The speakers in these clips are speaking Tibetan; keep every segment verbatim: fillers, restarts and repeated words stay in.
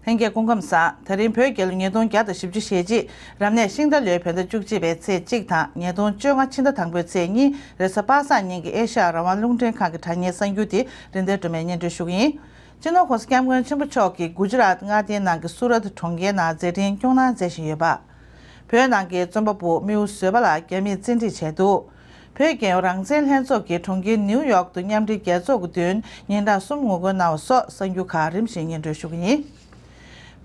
ལྷན་རྒྱས་སྐུ་ཁམས་བཟང་། ད་རིང་བོད་རྒྱལ་ལོ་ཉིས་སྟོང་བརྒྱ་དང་བཞི་བཅུ་ཞེ་གཅིག་རབ་གནས་ཤིང་རྟ་ལོའི་བོད་ཟླ་བཅུ་གཅིག་པའི་ཚེས་གཅིག་དང་ཉིས་སྟོང་བཅོ་ལྔ་ཕྱི་ཟླ་དང་པོའི་ཚེས་གཉིས་རེས་གཟའ་པ་སངས་ཉིན་གྱི་ཨེ་ཤ་ཡ་རང་དབང་རླུང་འཕྲིན་ཁང་གི་དྲ་བརྙན་གསར་འགྱུར་དེ་རིན་ལྡན་སྒྲོལ་མས་སྙན་སྒྲོན་ཞུ་གི་ཡིན། སྤྱི་ནོར་༸གོང་ས་༸སྐྱབས་མགོན་ཆེན་པོ་མཆོག་གིས་གུ་ཇི་རཱཏ་མངའ་སྡེའི་ནང་གི་སུ་རཏ་གྲོང་ཁྱེར་ནང་མཛད་འཕྲིན་སྐྱོང་གནང་མཛད་བཞིན་ཡོད་པ། བོད་ནང་གི་རྩོམ་པ་པོ་རྨེའུ་བཟོད་པ་ལགས་རྒྱ་མིས་བཙན་ཁྲིད་བྱས་འདུག་བོད་རྒྱལ་ཡོངས་རང་བཙན་ལྷན་ཚོགས་ཀྱིས་གྲོང་ཁྱེར་ནིའུ་ཡོག་ཏུ་མཉམ་འབྲེལ་རྒྱལ་ཚོགས་ཀྱི་མདུན་ཉིན་གྲངས་གསུམ་ངོ་རྒོལ་གནང་བ་སོགས་གསར་འགྱུར་ཁག་རིམ་བཞིན་སྙན་སྒྲོན་ཞུ་གི་ཡིན།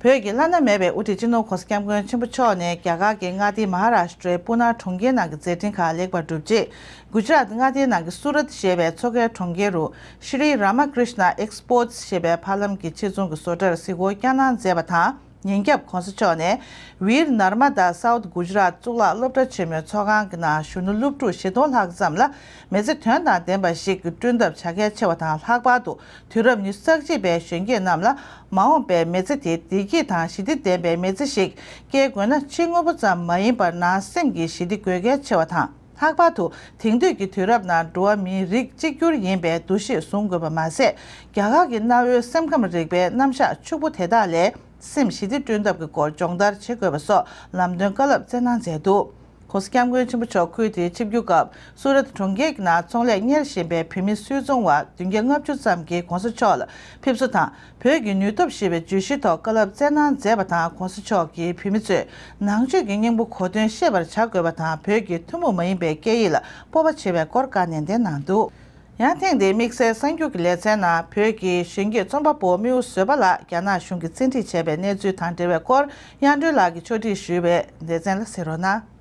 བོད་ཀྱི་བླ་ན་མེད་པའི་དབུ་ཁྲིད་སྤྱི་ནོར་༸གོང་ས་༸སྐྱབས་མགོན་ཆེན་པོ་མཆོག་ནས་རྒྱ་གར་གྱི་མངའ་སྡེ་མ་ཧ་ར་ཤི་ཏྲའི་པུ་ན་གྲོང་ཁྱེར་ནང་གི་མཛད་འཕྲིན་ཁག་ལེགས་པར་གྲུབ་རྗེས། གུ་ཇི་རཱཏ་མངའ་སྡེའི་ནང་གི་སུ་རཏ་ཞེས་པའི་མཚོ་ཁའི་གྲོང་ཁྱེར་རུ་ཤྲི་རཱ་མ་ཀྲིཤ་ན་ཨེགས་པོར་ཊི་ཞེས་པའི་ཕ་ལམ་གྱི་ཆེད་ཚོང་གི་བཟོ་གྲྭར་གཟིགས་སྐོར་བསྐྱངས་གནང་མཛད་པ་དང་། ཉིན་རྒྱབ་༸གོང་ས་མཆོག་ནས་ཝིར་ནར་མ་དཱ་སའུཐ་གུ་ཇི་རཱཏ་གཙུག་ལག་སློབ་གྲྭ་ཆེན་མོའི་ཚོགས་ཁང་གི་ནང་གཞོན་ནུ་སློབ་ཕྲུག་བཞི་སྟོང་ལྷག་ཙམ་ལ་མི་ཚེ་དོན་དང་ལྡན་པ་ཞིག་བསྐྲུན་ཐབས་བྱ་གལ་ཆེ་བ་དང་། ལྷག་པར་དུ་དུས་རབས་ཉི་ཤུ་རྩ་གཅིག་པའི་གཞོན་སྐྱེས་རྣམས་ལ་མ་འོངས་པའི་མི་ཚེ་དེ་བདེ་སྐྱིད་དང་ཞི་བདེ་ལྡན་པའི་མི་ཚེ་ཞིག་སྐྱེལ་དགོས་ན། ཕྱི་དངོས་པོ་ཙམ་མ་ཡིན་པར་ནང་སེམས་ཀྱི་ཞི་བདེ་དགོས་གལ་ཆེ་བ་དང་། ལྷག་པར་དུ་དེང་དུས་ཀྱི་དུས་རབས་ནང་འགྲོ་བ་མིའི་རིགས་གཅིག་གྱུར་ཡིན་པའི་འདུ་ཤེས་བཟུང་དགོས་པ་མ་ཟད། རྒྱ་གར་གྱི་གནའ་བོའི་སེམས་ཁམས་རིག་པའི་རྣམ་གཞག་ཕྱུག་པོ་དེ་དག་ལས་སེམས་ཞི་བདེ་བསྐྲུན་ཐབས་ཀྱི་སྐོར་སྦྱོང་བརྡར་བྱེད་དགོས་པ་སོགས་ལམ་སྟོན་བཀའ་སློབ་སྩལ་གནང་མཛད་འདུག ༸གོང་ས་༸སྐྱབས་མགོན་ཆེན་པོ་མཆོག་ཁུལ་དེར་ཆིབས་བསྒྱུར་སྐབས། སུ་རཏ་གྲོང་ཁྱེར་གྱི་ནང་ཚོང་ལས་གཉེར་བཞིན་པའི་བོད་མི་སུད་ཚོང་བ་བདུན་བརྒྱ་ལྔ་བཅུ་ཙམ་གྱིས་༸གོང་ས་མཆོག་ལ་ཕེབས་བསུ་དང་། བོད་ཀྱི་ནུས་སྟོབས་ཞེས་པའི་བརྗོད་གཞིའི་ཐོག་བཀའ་སློབ་སྩལ་གནང་མཛད་པ་དང་། ༸གོང་ས་མཆོག་གིས་བོད་མི་ཚོས་ནང་ཆོས་ཀྱི་སྙིང་པོ་གོ་དོན་ཤེས་པར་བྱ་དགོས་པ་དང་། བོད་ཀྱི་ཐུན་མོང་མ་ཡིན་པའི་སྐད་ཡིག་ལ་སྤོབས་པ་བྱེད་པའི་སྐོར་བཀའ་ནན་ཏན་གནང་འདུག་ཡང་ཐེངས་འདིའི་དམིགས་བསལ་གསར་འགྱུར་གྱི་ལེ་ཚན་ནང་། བོད་ཀྱི་གཞོན་སྐྱེས་རྩོམ་པ་པོ་རྨེའུ་བཟོད་པ་ལགས་རྒྱ་ནག་གཞུང་གིས་བཙན་ཁྲིད་བྱས་པའི་གནས་ཚུལ་དང་འབྲེལ་བའི་སྐོར། དབྱངས་སྒྲོན་ལགས་ཀྱིས་ཕྱོགས་སྒྲིག་ཞུས་པའི་ལེ་ཚན་ལ་གཟིགས་རོགས་གནང་།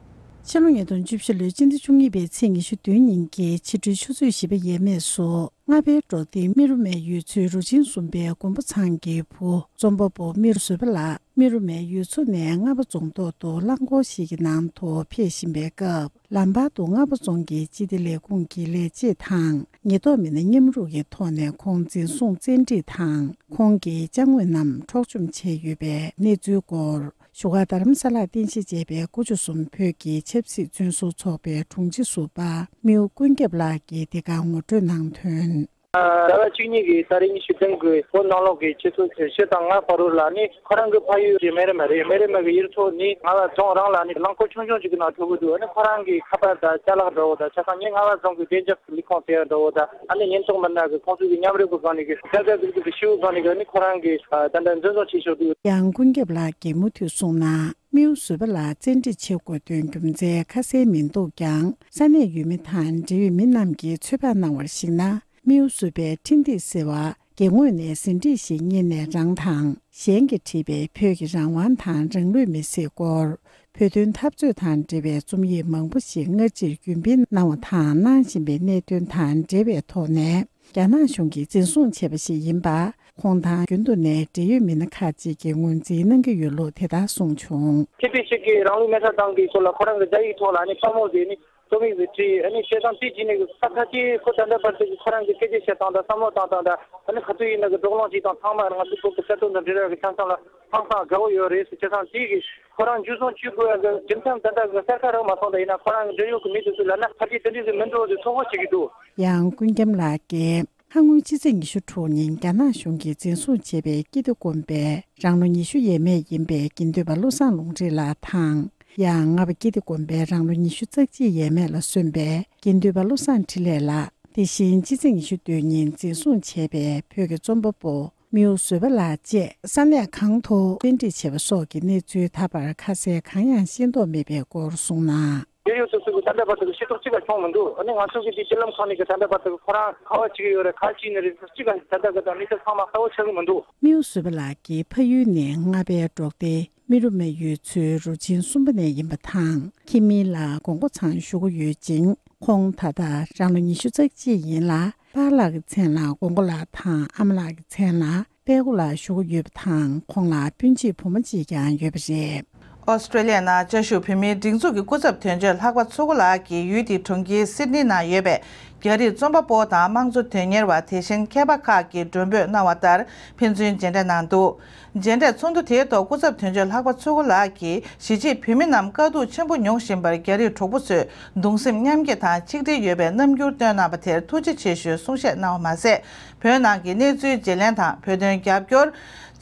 ཕྱི་ལོ་ཉིས་སྟོང་བཅུ་བཞི་ལོའི་སྤྱི་ཟླ་བཅུ་གཉིས་པའི་ཚེས་ཉི་ཤུ་བདུན་ཉིན་གྱི་ཕྱི་དྲོའི་ཆུ་ཚོད་བཞི་པ་ཡས་མས་སུ། རྔ་པའི་འབྲོག་སྡེའི་རྨེ་རུ་མའི་ཡུལ་ཚོའི་རུ་ཆེན་གསུམ་པའི་མགོན་པོ་ཚང་གི་བུ་རྩོམ་པ་པོ་རྨེའུ་བཟོད་པ་ལགས། རྨེ་རུ་མའི་ཡུལ་ཚོ་ནས་རྔ་པ་རྫོང་ཐོག་ཏུ་རླངས་འཁོར་ཞིག་གི་ནང་དུ་ཕེབས་བཞིན་པའི་སྐབས། ལམ་བར་དུ་རྔ་པ་རྫོང་གི་སྤྱི་བདེ་ལས་ཁུངས་ཀྱི་ལས་བྱེད་དང་། ཉེན་རྟོག་མི་སྣ་མཉམ་རུབ་ཀྱི་ཐོག་ནས་ཁོང་འཛིན་བཟུང་བཙན་ཁྲིད་དང་། ཁོང་གི་ཅ་དངོས་རྣམས་འཕྲོག་བཅོམ་བྱས་ཡོད་པའི་གནས་ཚུལ་སྐོར། བཞུགས་སྒར་རྡ་རམ་ས་ལར་རྟེན་གཞི་བྱས་པའི་དཀོན་མཆོག་གསུམ་བོད་ཀྱི་ཆབ་སྲིད་བཙོན་ཟུར་ཚོགས་པའི་དྲུང་ཆེ་ཟུར་པ་རྨེའུ་ཀུན་ཁྱབ་ལགས་ཀྱིས་འདི་གར་ངོ་སྤྲོད་གནང་དོན། ཟླ་བ་བཅུ་གཉིས་ཀྱི་ཏ་རིག་ཉི་ཤུ་བདུན་གྱི་བོད་ནང་ལོགས་ཀྱི་སྤྱི་ཚོགས་སྤྱི་དང་ལྔ་བར་རུ་ལ་ནི་ཁོ་རང་གི་ཕ་ཡུལ་གྱི་རྨེ་རུ་མ་རེད། རྨེ་རུ་མ་གི་ཡུལ་ཚོ་ནི་རྔ་བ་རྫོང་རང་ལ་ནི་རླངས་འཁོར་ཆུང་ཆུང་ཅིག་གི་ནང་འཁྲུག་གི་འདུག་ཨ་ནི་ཁོ་རང་གི་ཁ་པར་དང་ཅ་ལག་འདྲ་བོ་དང་། ཆ་ཚང་ནི་རྔ་བ་རྫོང་གི་བདེ་འཇགས་ལས་ཁུངས་ཟེར་ཡ་འདྲ་བོ་དང་། ཨ་ནི་ཉེན་རྟོག་མི་སྣ་གི་ཁོང་ཚོ་གི་མཉམ་རུབ་ཀྱི་སྒང་ནས་གི་ཟ་ཟ་འགུལ་འགུལ་གྱི་ཤུལ་སྒང་ནས་གི་ནི་ཁོ་རང་གི་ད་ལྟ་འཛིན་བཟུང་བྱས་ཆོག་འདུག་ཡང་ཀུན་ཁྱབ་ལགས་ཀྱིས་མུ་མཐུད་གསུངས་ན། རྨེའུ་བཟོད་པ་ལགས་བཙན་ཁྲིད་བྱེད་དགོས་དོན་རྒྱུ་མཚན་ཁ་གསལ་མི་འདུག་ཀྱང་། ས་གནས་ཡུལ་མི་དང་འབྲེལ་ཡོད་མི་རྣམས་ཀྱིས་ཚོད་དཔག་གནང་བར་གཞིགས་ན། རྨེའུ་བཟོད་པའི་འཕྲིན་སྟེགས་ཟེར་བ། སྒེར་ངོས་ནས་ཟིན་བྲིས་ཤིག་རྙེད་ནས་རང་དང་གཞན་གྱིས་བྲིས་པའི་བོད་ཀྱི་རང་དབང་དང་རང་ལུས་མེར་སྲེག་སྐོར། བོད་དོན་འཐབ་རྩོད་དང་འབྲེལ་བའི་རྩོམ་ཡིག་མང་པོ་ཞིག་སྔ་ཕྱིར་རྒྱུན་སྤེལ་གནང་བ་དང་གནང་བཞིན་པའི་གནད་དོན་དང་འབྲེལ་བའི་ཐོག་ནས། རྒྱ་ནག་གཞུང་གིས་འཛིན་བཟུང་བྱས་པ་ཞིག་ཡིན་པ། ཁོང་དང་རྒྱུན་དུ་ནས་འབྲེལ་ཡོད་མི་སྣ་ཁག་ཅིག་གིས་ངོས་འཛིན་གནང་གི་ཡོད་ལུགས་དེ་ལྟར་གསུངས་བྱུང་། ཁེ་ཕན་ཞིག་གིས་རང་ལུས་མེ་སྲེག་བཏང་གི་སྐོར་ལ་ཁོ་རང་གི་རྒྱ་ཡིག་ཐོག་ལ་ནི་ཕ་མོ་ཟེར་ནི་རྩོམ་ཡིག་ཟིག་བྲིས། ཨ་ནི་བྱས་ཙང་དེ་རྗེས་ནས་ས་ཁ་ཅིག་ཁོ་ད་ལྟ་བར་དུ་ཁོ་རང་གི་སྐད་ཆ་བཤད་སྟངས་དང་བསམ་བློ་བཏང་སྟངས་དང་། ཨ་ནི་ག་དུས་ཡིན་ན་གི་འབྲོག་གླིང་ཅིག་དང་ཚང་མ་རང་ཚོ་བོད་ཀྱི་ས་ཐོག་ནང་འབྲེལ་བ་གི་ཆ་ཚང་ལ་ཧང་སང་དགའ་བོ་ཡོད་རེད་ཟེར། བྱས་ཙང་དེ་གི་ཁོ་རང་འཇུ་བཟུང་བྱེད་དགོས་ཡ་གི་རྒྱུ་མཚན་ད་ལྟ་གི་གསལ་ཁ་རག་མ་སོང་། ད་ཡིན་ན་ཁོ་རང་གི་འབྲེལ་ཡོད་གི་མི་དེ་ཚོ་ལ་ན་ཕལ་ཆེར་དེ་འདྲ་ཟིག་མི་འགྲོ་ཟེར་ཚོད་དཔག་བྱེད་ཀྱི་འདུག་ཡང་ཀུན་རྒྱམ་ལགས་ཀྱིས། ཁ་སྔོན་ཕྱི་ཚེས་ཉི་ཤུ་དྲུག་ཉིན་རྒྱ་ནག་གཞུང་གིས་འཛིན་བཟུང་བྱས་པའི་ཀིརྟི་དགོན་པའི་རང་ལོ་ཉི་ཤུ་ཡས་མས་ཡིན་པའི་དགེ་འདུན་པ་བློ་བཟང་ལུང་རིགས་ལགས་དང་། ཡང་རྔ་པ་ཀིརྟི་དགོན་པའི་རང་ལོ་ཉི་ཤུ་རྩ་གཅིག་ཡས་མས་ལ་སོན་པའི་དགེ་འདུན་པ་བློ་བཟང་འཕྲིན་ལས་ལགས། དེ་བཞིན་ཕྱི་ཚེས་ཉི་ཤུ་བདུན་ཉིན་འཛིན་བཟུང་བྱས་པའི་བོད་ཀྱི་རྩོམ་པ་པོ་རྨེའུ་བཟོད་པ་ལགས་བཅས་ས་གནས་གང་དུ་བཙན་ཁྲིད་བྱས་པ་སོགས་ཀྱི་གནས་ཚུལ་ད་བར་ཁ་གསལ་གང་ཡང་ཤེས་རྟོགས་མེད་པའི་སྐོར་གསུངས་ན། འབྲེལ་ཡོད་སོ་སོ་གི་ད་ལྟ་བར་དུ་གི་ཤེས་རྟོགས་གཅིག་ཀྱང་བྱུང་མི་འདུག་ཨ་ནི་ང་ཚོ་གི་དེ་སྤྱི་ལམ་ཁག་ནས་གི་ད་ལྟ་བར་དུ་གི་ཁོ་རང་ག་བ་བྱེད་ཀྱི་ཡོད་རེད། ག་བྱས་ནི་རེད། གཅིག་ཀྱང་ད་ལྟ་གི་ད་གནས་ཚུལ་ཚང་མ་གསལ་བོ་ཆགས་ཀྱི་མི་འདུག་རྨེའུ་བཟོད་པ་ལགས་ཀྱི་ཕ་ཡུལ་ནི་རྔ་པའི་འབྲོག་སྡེ་རྨེ་རུ་མའི་ཡུལ་ཚོའི་རུ་ཆེན་གསུམ་པ་ནས་ཡིན་པ་དང་། ཁྱིམ་མི་ལ་མགོན་པོ་ཚང་ཞུ་གི་ཡོད་ཅིང་། ཁོང་ད་ལྟ་རང་ལོ་ཉི་ཤུ་རྩ་གཅིག་ཡིན་ལ། པཱ་ལགས་ཀྱི་མཚན་ལ་མགོན་པོ་ལགས་དང་། ཨ་མ་ལགས་ཀྱི་མཚན་ལ་དཔལ་མགོན་ལགས་ཞུ་གི་ཡོད་པ་དང་། ཁོང་ལ་སྤུན་མཆེད་བུ་མོ་གཅིག་ཀྱང་ཡོད་པ་རེད། ཨོ་སི་ཀྲེ་ལི་ཡའི་ནང་བཅའ་བཞུགས་བོད་མིའི་སྒྲིག་འཛུགས་ཀྱི་སྐུ་ཚབ་དོན་གཅོད་ལྷག་པ་མཚོ་སྒོ་ལགས་ཀྱིས་ཡུལ་དེའི་གྲོང་ཁྱེར་སིད་ནི་ནང་ཡོད་པའི་ རྒྱ་རིགས་རྩོམ་པ་པོ་དང་དམངས་གཙོ་དོན་གཉེར་བ། དེ་བཞིན་མཁས་པ་ཁག་གིས་མགྲོན་འབོད་གནང་བ་ལྟར་ཕན་ཚུན་མཇལ་འཕྲད་གནང་འདུག་མཇལ་འཕྲད་ཚོགས་འདུ་དེའི་ཐོག་སྐུ་ཚབ་དོན་གཅོད་ལྷག་པ་ཚུལ་མགོ་ལགས་ཀྱིས་གཞིས་བྱེས་བོད་མི་རྣམས་དཀའ་སྡུག་ཆེན་པོ་མྱོང་བཞིན་པར་རྒྱ་རིགས་གྲོགས་པོ་ཚོས་གདུང་སེམས་མཉམ་སྐྱེད་དང་ཆིག་སྒྲིལ་ཡོད་པའི་རྣམ་འགྱུར་བཏོན་གནང་བ་དེར་ཐུགས་རྗེ་ཆེ་ཞུའི་གསུང་བཤད་གནང་བ་མ་ཟད། བོད་ནང་གི་གནས་ཚུལ་བརྗེ་ལེན་དང་བོད་དོན་རྒྱབ་སྐྱོར་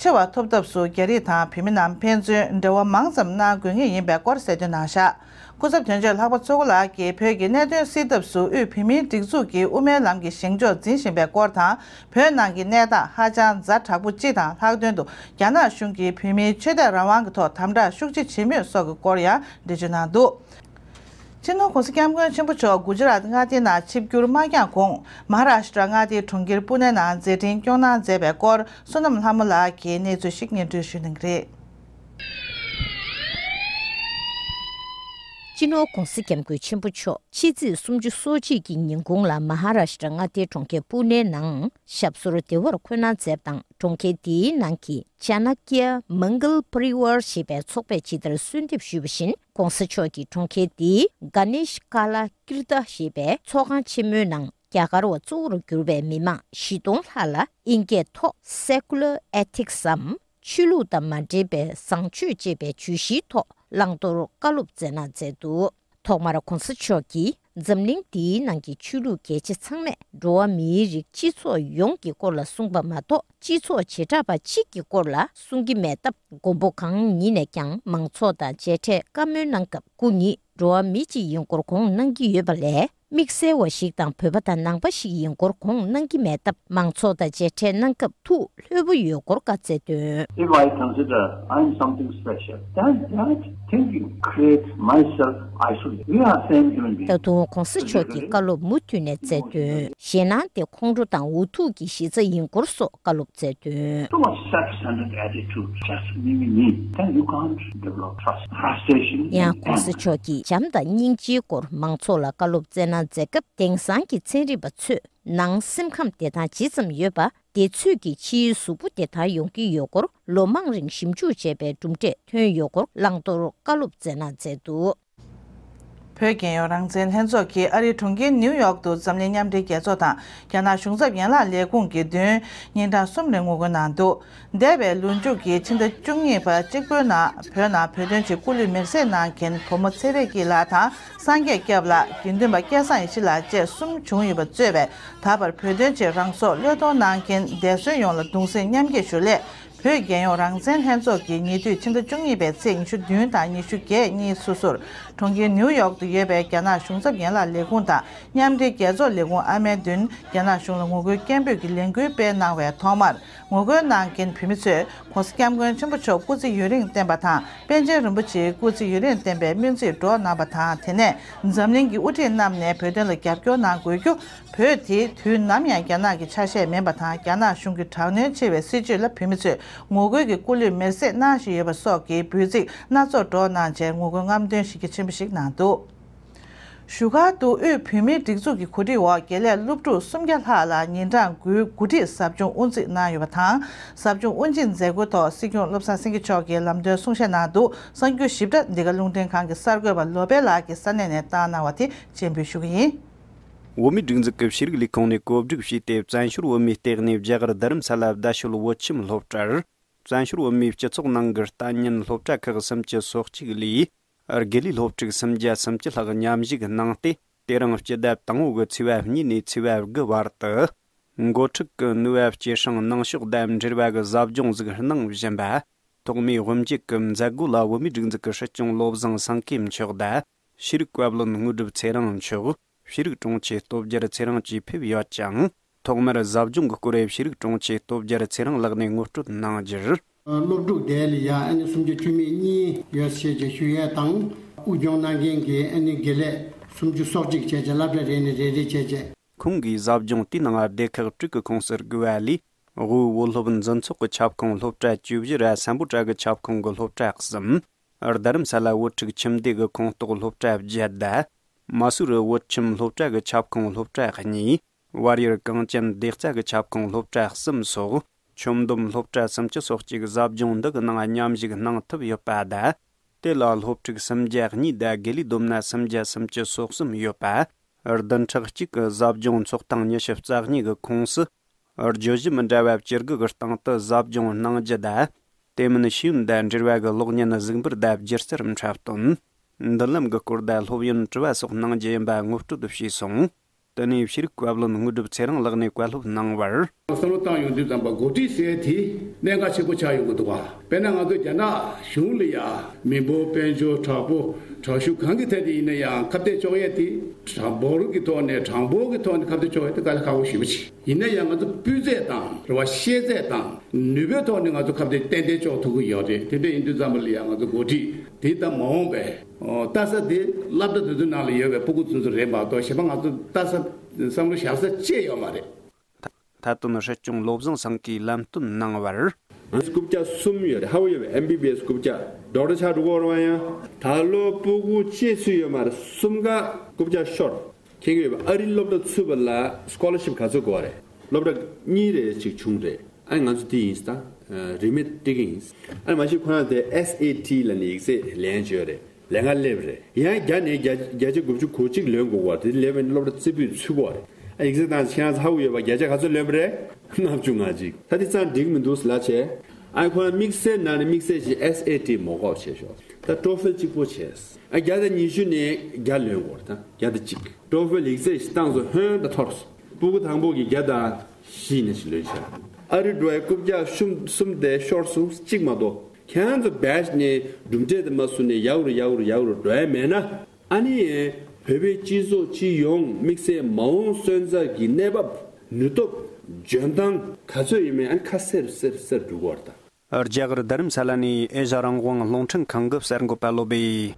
ཆེ་བ་ཐོབ་ཐབས་སུ་རྒྱ་རིགས་དང་བོད་མི་རྣམས་ཕན་ཚུན་འབྲེལ་བ་མང་ཙམ་གནང་དགོས་ངེས་ཡིན་པའི་སྐོར་གསལ་སྟོན་གནང་བཞག་སྐུ་ཚབ་དོན་གཅོད་ལྷག་པ་ཚུལ་མགོ་ལགས་ཀྱིས་བོད་ཀྱི་གནད་དོན་སེལ་ཐབས་སུ་དབུས་བོད་མིའི་སྒྲིག་འཛུགས་ཀྱིས་དབུ་མའི་ལམ་གྱི་བཞེངས་ཕྱོགས་འཛིན་བཞིན་པའི་སྐོར་དང་། བོད་ནང་གི་གནས་སྟངས་ཧ་ཅང་ཛ་དྲག་པོ་སྤྱི་དང་ལྷག་དོན་དུ་རྒྱ་ནག་གཞུང་གིས་བོད་མིའི་ཆོས་དད་རང་དབང་གི་ཐོག་དམ་དྲག་ཤུགས་ཆེ་བྱེད་མུས་སོགས་ཀྱི་སྐོར་ཡང་འགྲེལ་བརྗོད་གནང་འདུག་སྤྱི་ནོར་༸གོང་ས་༸སྐྱབས་མགོན་ཆེན་པོ་མཆོག་གུ་ཇི་རཱཏ་མངའ་སྡེ་ནང་ཆིབས་བསྒྱུར་མ་བསྐྱངས་གོང་མ་ཧ་ར་ཤི་ཏྲ་མངའ་སྡེའི་གྲོང་ཁྱེར་པུ་ནེ་ནང་མཛད་འཕྲིན་སྐྱོང་གནང་མཛད་པའི་སྐོར་བསོད་ནམས་ལྷ་མོ་ལགས་ཀྱིས་གནས་ཚུལ་ཞིག་སྙན་སྒྲོན་ཞུ་གནང་གི་རེད། སྤྱི་ནོར་༸གོང་ས་༸སྐྱབས་མགོན་ཆེན་པོ་མཆོག་ཕྱི་ཚེས་སུམ་ཅུ་སོ་གཅིག་གི་ཉིན་གུང་ལ་མ་ཧ་ར་ཤི་ཏྲ་མངའ་སྡེའི་གྲོང་ཁྱེར་པུ་ནེ་ནང་ཞབས་སོར་བདེ་བར་འཁོད་གནང་མཛད་པ་དང་། གྲོང་ཁྱེར་དེའི་ནང་གི་ཅ་ན་ཀྱ་མང་གལ་པ་རི་ཝར་ཞེས་པའི་ཚོགས་པས་ཇི་ལྟར་གསོལ་འདེབས་ཞུས་པ་བཞིན། ༸གོང་ས་མཆོག་གིས་གྲོང་ཁྱེར་དེའི་གྷ་ནེཤ་ཀ་ལ་ཀིརྟ་ཞེས་པའི་ཚོགས་ཁང་ཆེན་མོའི་ནང་རྒྱ་གར་བ་གཙོ་བོར་གྱུར་པའི་མི་མང་བཞི་སྟོང་ལྷག་ལ་དབྱིན་སྐད་ཐོག་Secular Ethics འམ། ཆོས་ལུགས་དང་མ་འབྲེལ་བའི་བཟང་སྤྱོད་ཅེས་པའི་བརྗོད་གཞིའི་ཐོག་བླང་དོར་བཀའ་སློབ་སྩལ་གནང་མཛད་འདུག་ཐོག་མར་༸གོང་ས་མཆོག་གིས་འཛམ་གླིང་འདིའི་ནང་གི་ཆོས་ལུགས་རྒྱལ་ཆེ་ཚང་མས་འགྲོ་བ་མིའི་རིགས་སྤྱི་ཚོགས་ཡོངས་ཀྱི་སྐོར་ལ་གསུངས་པ་མ་གཏོགས། སྤྱི་ཚོགས་བྱེ་བྲག་པ་གཅིག་གི་སྐོར་ལ་གསུང་གི་མེད་སྟབས། མགོན་པོ་གང་ཉིད་ནས་ཀྱང་མང་ཚོགས་དང་མཇལ་འཕྲད་བཀའ་མོལ་གནང་སྐབས། སྐུ་ཉིད་འགྲོ་བ་མི་གཅིག་ཡིན་སྐོར་དགོངས་གནང་གི་ཡོད་པ་ལས། དམིགས་བསལ་བ་ཞིག་དང་བོད་པ་དང་ནང་པ་ཞིག་ཡིན་སྐོར་དགོངས་གནང་གི་མེད་སྟབས། མང་ཚོགས་དང་མཇལ་འཕྲད་གནང་སྐབས་ཐུགས་ལྷོད་པོ་ཡོད་སྐོར་བཀའ་སྩལ་དོན། If I consider I'm something special, then that thinking creates myself isolated. We are same human beings. ད་དུང་༸གོང་ས་མཆོག་གིས་བཀའ་སློབ་མུ་མཐུད་ནས་སྩལ་དོན། ཞེད་སྣང་དེ་ཁོང་ཁྲོ་དང་འུ་ཐུག་གི་གཞི་རྩ་ཡིན་སྐོར་སོགས་བཀའ་སློབ་སྩལ་དོན། Too much self-centered attitude, just me, me, me. Then you can't develop trust. Frustration. ཡང་༸གོང་ས་མཆོག་གིས་བྱམས་དང་སྙིང་རྗེའི་སྐོར་མང་ཚོགས་ལ་བཀའ་སློབ་སྩལ་གནང་མཛད་སྐབས། དེང་སང་གི་ཚན་རིག་པ་ཚོས་ནང་སེམས་ཁམས་བདེ་ཐང་ཇི་ཙམ་ཡོད་པ། དེ་ཚོས་ཀྱི་ཕྱིའི་གཟུགས་པོ་བདེ་ཐང་ཡོང་གི་ཡོད་སྐོར་ལོ་མང་རིང་ཞིབ་འཇུག་བྱས་པའི་གྲུབ་འབྲས་ཐོན་ཡོད་སྐོར་བླང་དོར་བཀའ་སློབ་སྩལ་གནང་མཛད་འདུག་བོད་རྒྱལ་ཡོངས་རང་བཙན་ལྷན་ཚོགས་ཀྱིས་ཨ་རིའི་གྲོང་ཁྱེར་ནིའུ་ཡོག་ཏུ་འཛམ་གླིང་མཉམ་འབྲེལ་རྒྱལ་ཚོགས་དང་རྒྱ་ནག་གཞུང་ཚབ་ཡན་ལག་ལས་ཁུངས་ཀྱི་མདུན་ཉིན་གྲངས་གསུམ་རིང་ངོ་རྒོལ་གནང་འདུག་འདས་པའི་ལོ་མཇུག་གི་ཕྱི་ཟླ་བཅུ་གཉིས་པ་གཅིག་པོའི་ནང་བོད་ནང་བོད་དོན་ཆེད་སྐུ་ལུས་མེར་སྲེག་གནང་མཁན་བུ་མོ་ཚེ་རིང་སྐྱིད་ལགས་དང་། སངས་རྒྱས་སྐྱབས་ལགས། དགེ་འདུན་པ་སྐལ་བཟང་ཡེ་ཤེས་ལགས་བཅས་གསུམ་བྱུང་ཡོད་པ་གཙོས་པའི་ད་བར་བོད་དོན་ཆེད་རང་སྲོག་བློས་གཏོང་གནང་མཁན་འདས་གསོན་ཡོངས་ལ་གདུང་སེམས་མཉམ་སྐྱེད་ཞུ་སླད། བོད་རྒྱལ་ཡོངས་རང་བཙན་ལྷན་ཚོགས་ཀྱིས་ཉེ་དུས་ཕྱི་ཟླ་བཅུ་གཉིས་པའི་ཚེས་ཉི་ཤུ་བདུན་དང་ཉི་ཤུ་བརྒྱད་གཉིས་སོ་སོར་གྲོང་ཁྱེར་ནིའུ་ཡོག་ཏུ་ཡོད་པའི་རྒྱ་ནག་གཞུང་ཚབ་ཡན་ལག་ལས་ཁུངས་དང་མཉམ་འབྲེལ་རྒྱལ་ཚོགས་ལས་ཁུངས་ཨ་མའི་མདུན་རྒྱ་ནག་གཞུང་ལ་ངོ་རྒོལ་སྐད་འབོད་ཀྱི་ལས་འགུལ་སྤེལ་གནང་བའི་ཐོག་མར། ངོ་རྒོལ་གནང་མཁན་བོད་མི་ཚོས་༸གོང་ས་༸སྐྱབས་མགོན་ཆེན་པོ་མཆོག་སྐུ་ཚེ་ཡུན་རིང་བརྟན་པ་དང་། པཎ་ཆེན་རིན་པོ་ཆེ་སྐུ་ཚེ་ཡུན་རིང་བརྟན་པའི་སྨོན་ཚིག་སྒྲོག་གནང་བ་དང་། དེ་ནས་འཛམ་གླིང་གི་དབུ་ཁྲིད་རྣམས་ནས་བོད་དོན་ལ་རྒྱབ་སྐྱོར་གནང་དགོས་རྒྱུ། བོད་དེ་དུས་ནམ་ཡང་རྒྱ་ནག་གི་ཆ་ཤས་མིན་པ་དང་། རྒྱ་ནག་གཞུང་གི་དྲག་གནོན་ཆེ་བའི་སྲིད་བྱུས་ལ་བོད་མི་ཚོས་ངོ་རྒོལ་གྱི་སྐུ་ལུས་མེར་སྲེག་གནང་བཞིན་ཡོད་པ་སོགས་ཀྱི་འབོད་ཚིག་སྣ་ཚོགས་སྒྲོག་གནང་རྗེས་ངོ་རྒོལ་རྔམ་སྟོན་གཞི་རྒྱ་ཆེན་པོ་ཞིག་གནང་འདུག་བཞུགས་སྒར་དུ་དབུས་བོད་མིའི་སྒྲིག་འཛུགས་ཀྱི་གོ་སྒྲིག་འོག་དགེ་ལས་སློབ་ཕྲུག་སུམ་བརྒྱ་ལྷག་ལ་ཉིན་གྲངས་དགུའི་གོ་སྒྲིག་ཟབ་སྦྱོང་དབུ་འཛུགས་གནང་ཡོད་པ་དང་། ཟབ་སྦྱོང་དབུ་འབྱེད་མཛད་སྒོའི་ཐོག་སྲིད་སྐྱོང་བློ་བཟང་སེང་གེ་མཆོག་གིས་ལམ་སྟོན་གསུང་བཤད་གནང་འདུག་གསར་འགྱུར་ཞིབ་ཕྲ་འདི་ག་རླུང་འཕྲིན་ཁང་གི་གསར་འགོད་པ་ལོ་པེ་ལགས་ཀྱིས་ས་གནས་ནས་བཏང་གནང་བ་དེ་སྤྱན་འབུལ་ཞུ་གི་ཡིན། བོད་མིའི་སྒྲིག་འཛུགས་ཀྱི་ཤེས་རིག་ལས་ཁུངས་ནས་བཀོད་སྒྲིག་བྱས་ཏེ། བཙན་བྱོལ་བོད་མིའི་ལྟེ་གནས་རྒྱ་གར་རྡ་རམ་ས་ལ་བརྡ་ཤོད་བོད་ཁྱིམ་སློབ་གྲྭར། བཙན་བྱོལ་བོད་མིའི་སྤྱི་ཚོགས་ནང་གི་ལྟ་ཉན་སློབ་གྲྭ་ཁག་སུམ་ཅུ་སོ་གཅིག་ལས། དགེ་ལས་སློབ་ཕྲུག་སུམ་བརྒྱ་སུམ་ཅུ་ལྷག་མཉམ་ཞུགས་གནང་སྟེ། དེ་རིང་སྤྱི་ཟླ་དང་པོ་གི་ཚེས་པ་གཉིས་ནས་ཚེས་པ་དགུ་བར་དུ། འགོ་ཁྲིད་ཀྱི་ནུས་པ་སྐྱེད་སྲིང་གནང་ཕྱོགས་དང་འབྲེལ་བ་གི་ཟབ་སྦྱོང་ཟིག་གནང་བཞིན་པ། ཐོག་མའི་དབུ་འབྱེད་ཀྱི་མཛད་སྒོ་ལ་བོད་མིའི་སྒྲིག་འཛུགས་ཀྱི་སྲིད་སྐྱོང་བློ་བཟང་སེང་གེ་མཆོག་དང་། ཤེས་རིག་བཀའ་བློན་དངོས་གྲུབ་ཚེ་རིང་མཆོག་ཤེས་རིག་དྲུང་ཆེ་སྟོབས་རྒྱལ་ཚེ་རིང་བཅས་ཕེབས་ཡོད་ཅིང་། ཐོག་མར་ཟབ་སྦྱོང་གི་སྐོར་ཤེས་རིག་དྲུང་ཆེ་སྟོབས་རྒྱལ་ཚེ་རིང་ལགས་ནས་ངོ་སྤྲོད་གནང་རྒྱུར། སློབ་ཕྲུག་དེ་ལ་ཡ་ཨ་ནི་སུམ་ཅུ་དྲུག་མི་གཉིས་ཡོད་ཞེས་ཀྱི་ཞུ་ཡས་དང་། དབུ་སྐྱོང་གནང་མཁན་གྱི་ཨ་ནི་དགེ་ལས་སུམ་ཅུ་སོ་གཅིག་བྱས་རྗེས་སློབ་གྲྭ་རེ་ནས་རེ་རེ་བྱས་རྗེས། ཁོང་གིས་ཟབ་སྦྱོང་དེའི་ནང་སྡེ་ཁག་དྲུག་གི་ཁོངས་སུ་བགོས་པ་ལས། དབུས་བོད་སློབ་འཛིན་ཚོགས་ཀྱི་ཁྱབ་ཁོངས་སློབ་གྲྭ་བཅུ་བཞི་ར་སམ་བྷོ་ཊ་གི་ཁྱབ་ཁོངས་ཀྱི་སློབ་གྲྭ་གསུམ། རྡ་རམ་ས་ལ་བོད་ཕྲུག་ཁྱིམ་སྡེ་གི་ཁོངས་གཏོགས་སློབ་གྲྭ་བརྒྱད་དང་། མ་སུ་རི་བོད་ཁྱིམ་སློབ་གྲྭ་གི་ཁྱབ་ཁོངས་སློབ་གྲྭ་གཉིས། བར་ཡུལ་གངས་ཅན་སྡེ་རྩ་གི་ཁྱབ་ཁོངས་སློབ་གྲྭ་གསུམ་སོགས། ཁྱོན་བསྡོམས་སློབ་གྲྭ་སུམ་ཅུ་སོ་གཅིག་ཟབ་སྦྱོང་འདི་གི་ནང་མཉམ་ཞུགས་གནང་ཐུབ་ཡོད་པ་དང་། དེ་ལ་སློབ་ཕྲུག་སུམ་བརྒྱ་གཉིས་དང་དགེ་ལས་བསྡོམས་ན་སུམ་བརྒྱ་སུམ་ཅུ་སོ་གསུམ་ཡོད་པ། བདུན་ཕྲག་གཅིག་གི་ཟབ་སྦྱོང་ཚོགས་ཐེངས་ཉི་ཤུ་རྩ་གཉིས་ཀྱི་ཁོངས་སུ། བརྗོད་གཞི་མི་འདྲ་བ་བཅུ་དགུ་གི་སྟེང་དུ་ཟབ་སྦྱོང་གནང་རྒྱུ་དང་། དེ་མིན་ཤེས་ཡོན་དང་འབྲེལ་བ་གི་གློག་བརྙན་གཟིགས་འབུལ་དང་སྒྱུ་རྩལ་འཁྲབ་སྟོན། མདུན་ལམ་གྱི་སྐོར་དང་སློབ་ཡོན་དྲི་བ་སོགས་གནང་རྒྱུ་ཡིན་པ་ངོ་སྤྲོད་བྱས་སོང་། དེ་ནས་ཤེས་རིག་བཀའ་བློན་དངོས་གྲུབ་ཚེ་རིང་ལགས་ནས་བཀའ་སློབ་གནང་བར། བསམ་བློ་བཏང་ཡོང་དུས་ཙམ་པ་འགོ་ཁྲིད་ཟེར་དེ་གནད་འགག་ཆེན་པོ་ཆགས་ཡོང་གི་འདུག་ག་དཔེར་ན་ང་ཚོ་རྒྱ་ནག་གཞུང་ལ་ཡ་མི་འབོར་དཔལ་འབྱོར་དྲག་པོ་དྲག་ཤུགས་གང་གི་ཐད་དུ་ཡིན་ན་ཡང་ཁ་གཏད་གཅོག་ཡས་དེ་གྲངས་འབོར་གྱི་ཐོག་ནས་གྲངས་འབོར་གྱི་ཐོག་ནས་ཁ་གཏད་གཅོག་ཡས་དེ་དཀའ་ལས་ཁག་པོ་ཞེ་པོ་ཅིག་ཡིན་ན་ཡང་ང་ཚོ་སྤུས་ཚད་དང་རེད་བ་ཤེས་ཚད་དང་ནུས་པའི་ཐོག་ནས་ང་ཚོ་ཁ་གཏད་ཏན་ཏན་གཅོག་ཐུབ་ཀྱི་ཡོད་རེད། དེ་འདྲ་ཡིན་དུས་ཙམ་པ་ལ་ཡང་ང་ཚོ་འགོ་ཁྲིད་དེ་ད་མ་འོངས་པའི་ལྟ་ས་དེ་སློབ་གྲྭ་དེ་ཚོའི་ནང་ལ་ཡོད་པའི་ཕྲུ་གུ་ཚོ་ཚོ་རེད་མ་གཏོགས་གཞན་པ་ང་ཚོ་ལྟ་ས་བསམ་བློ་བཞག་ས་ཅི་ཡོད་མ་རེད། མཐའ་དོན་སྲིད་སྐྱོང་བློ་བཟང་སེང་གེས་ལམ་སྟོན་གནང་བར། ང་ཚོ་རྐུབ་བཀྱག་གསུམ་ཡོད་རེད། ཧ་གོ་ཡོད་པས། ཨེམ་བི་བི་ཨེས་རྐུབ་བཀྱག་ཌོག་ཊར་ཆགས་འགྲོ་གི་ཡོད་རེད་བ། ཡང་ད་ལོ་ཕྲུ་གུ་གཅིག་ཚུད་ཡོད་མ་རེད། གསུམ་ཀ་རྐུབ་བཀྱག་ཤོར། མཁྱེན་གྱི་ཡོད་པ། ཨ་རི་སློབ་གྲྭ་ཚུད་པ་ལ་སི་ཀོ་ལར་ཤིབ་ག་ཚོད་དགོས་རེད། སློབ་གྲྭ་གཉིས་རེ་ཅིག་བྱུང་རེད། ཨ་ང་ཚོ་དེ་ཡིན་ད། རིན་མེད་སྤྲད་ཀྱི་ཡིན། ཨ་མ་གཞི་ཁོ་རང་དེ་ཨེས་ཨེ་ཊི་ལབ་ནས་ཡིག་ཚད་ལེན་བྱས་ཡོད་རེད། ལས་ཀ་སླེབས་རེད། ཡང་བརྒྱ་ནས་བརྒྱ་བརྒྱ་ཆ་དགུ་བཅུ་གོ་གཅིག་ལོན་དགོས་པ་དེ་སླེབས་པའི་སློབ་གྲྭ་རྩེ་ཕུད་ཚུད་དགོས་རེད། ཨ་ཡིག་ཚད་བཏང་ཁྱེད་རང་ཚོ་ཧ་གོ་ཡོད་པ། བརྒྱ་ཆ་ག་ཚོད་ལོན་པ་རེད། ལྔ་བཅུ་ང་གཅིག་ད་དེ་ཙང་འགྲིག་མི་འདུག་ལབ་བྱས། ཨ་ཁོ་རང་དམིགས་བསལ་ནང་ནས་དམིགས་བསལ་ཞིག་ཨེས་ཨེ་ཊི་མོ་ཀོབ་བྱས་ཤོག་ད་ཊོ་ཧྥལ་གཅིག་པོ་བྱས། ཨ་བརྒྱ་དང་ཉི་ཤུ་ནས་བརྒྱ་ལོན་དགོས་རེད། ད་བརྒྱ་དང་གཅིག་ཊོ་ཧྥལ་ཡིག་ཚད་ཞིག་བཏང་སོང་། ཧོན་ད་འཐོར་སོང་། ཕྲུ་གུ་དང་པོ་གི་བརྒྱ་དང་བཞི་ནས་ཞིག་ལོན་ཤག་ཨ་རི་འགྲོ་བའི་རྐུབ་བཀྱག་གསུམ་གསུམ་དེ་ཤོར་སོང་། གཅིག་མ་གཏོགས། ཁྱེད་རང་ཚོ་བེ་ཇི་ནས་གྲུབ་འབྲས་དེ་མ་བཟུང་ནས་ཡག་རུ་ཡག་རུ་ཡག་རུ་འགྲོ་ཡ་མེད་ན། ཨ་ནི་བོད་པའི་སྤྱི་ཚོགས་སྤྱི་ཡོངས་དམིགས་བསལ་མ་འོངས་སོན་རྩ་གི་གནས་བབ། ནུས་སྟོབས། འཇོན་ཐང་ག་ཚོད་ཡིན་མིན་ཨ་ནི་ཁ་གསལ་གསལ་གསལ་འགྲོ་གི་ཡོད་རེད་ད། རྒྱ་གར་རྡ་རམ་ས་ལ་ནས་ཨེ་ཤ་རང་དབང་རླུང་འཕྲིན་ཁང་གི་གསར་འགོད་པ་བློ་བྷེ།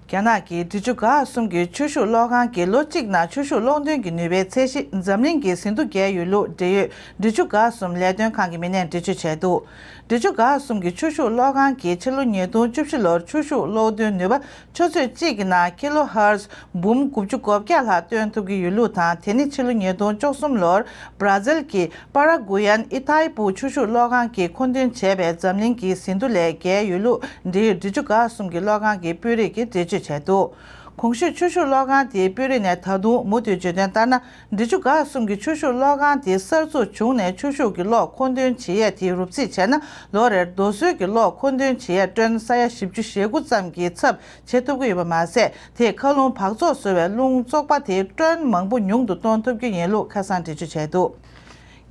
རྒྱ་ནག་གི་འབྲི་ཆུ་འགག་གསུམ་གྱི་ཆུ་ཤུགས་གློག་ཁང་གིས་ལོ་གཅིག་ནང་ཆུ་ཤུགས་གློག་འདོན་གྱི་ནུས་པའི་ཚད་གཞི་འཛམ་གླིང་གི་ཟིན་ཐོ་འགེལ་ཡོད་ལུགས་འབྲེལ་ཡོད་འབྲི་ཆུ་འགག་གསུམ་ལས་དོན་ཁང་གི་མི་སྣས་འགྲེལ་བརྗོད་བྱས་འདུག་འབྲི་ཆུ་འགག་གསུམ་གྱི་ཆུ་ཤུགས་གློག་ཁང་གིས་ཕྱི་ལོ་ཉིས་སྟོང་བཅུ་བཞི་ལོར་ཆུ་ཤུགས་གློག་འདོན་ནུས་པ་ཆུ་ཚོད་གཅིག་གི་ནང་ཀི་ལོ་ཧར་ཛི་འབུམ་དགུ་བཅུ་གོ་བརྒྱ་ལྷག་བཏོན་ཐུབ་ཀྱི་ཡོད་ལུགས་དང་། དེ་ནི་ཕྱི་ལོ་ཉིས་སྟོང་བཅུ་གསུམ་ལོར་བྷ་ར་ཛིལ་གྱི་པ་ར་གུ་ཡན་ཨི་ཐའི་པུ་ཆུ་ཤུགས་གློག་ཁང་གིས་མཁོ་འདོན་བྱས་པའི་འཛམ་གླིང་གི་ཟིན་ཐོ་ལས་བརྒལ་ཡོད་ལུགས་འབྲེལ་ཡོད་འབྲི་ཆུ་འགག་གསུམ་གྱི་གློག་ཁང་གི་དཔོན་རིགས་ཀྱིས་འགྲེལ་བརྗོད་བྱས་འདུག་གོང་ཞུས་ཆུ་ཤུགས་གློག་ཁང་དེའི་དཔོན་རིགས་ནས་ད་དུང་མུ་མཐུད་བརྗོད་དོན་ལྟར་ན། འབྲི་ཆུ་འགག་གསུམ་གྱི་ཆུ་ཤུགས་གློག་ཁང་དེ་གསར་འཛུགས་བྱུང་ནས་ཆུ་ཤུགས་ཀྱི་གློག་མཁོ་འདོན་བྱེད་ཡས་དེ་རུབ་རྩིས་བྱས་ན། ལོ་རེར་རྡོ་སོལ་གྱི་གློག་མཁོ་འདོན་བྱེད་ཡས་ཊོན་ས་ཡ་བཞི་བཅུ་ཞེ་དགུ་ཙམ་གྱི་ཚབ་བྱེད་ཐུབ་ཀྱི་ཡོད་པ་མ་ཟད། དེས་མཁའ་རླུང་འབག་བཙོག་བཟོ་བའི་རླུང་བཙོག་པ་དེ་ཊོན་མང་པོ་ཉུང་དུ་གཏོང་ཐུབ་ཀྱི་ཡིན་ལུགས་ཁ་སང་འགྲེལ་བརྗོད་བྱས་འདུག་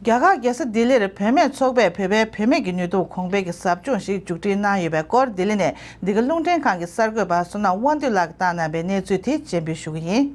རྒྱ་གར་རྒྱལ་ས་ལྡི་ལིར་བུད་མེད་ཚོགས་པས་བོད་པའི་བུད་མེད་ཀྱི་ནུས་སྟོབས་གོང་སྤེལ་གྱི་ཟབ་སྦྱོང་ཞིག་མཇུག་སྒྲིལ་གནང་ཡོད་པའི་སྐོར། ལྡི་ལི་ནས་འདི་ག་རླུང་འཕྲིན་ཁང་གི་གསར་འགོད་པ་བསོད་ནམས་དབང་འདུས་ལགས་ཀྱིས་བཏང་གནང་བའི་གནས་ཚུལ་དེ་རྒྱན་སྤེལ་ཞུ་གི་ཡིན།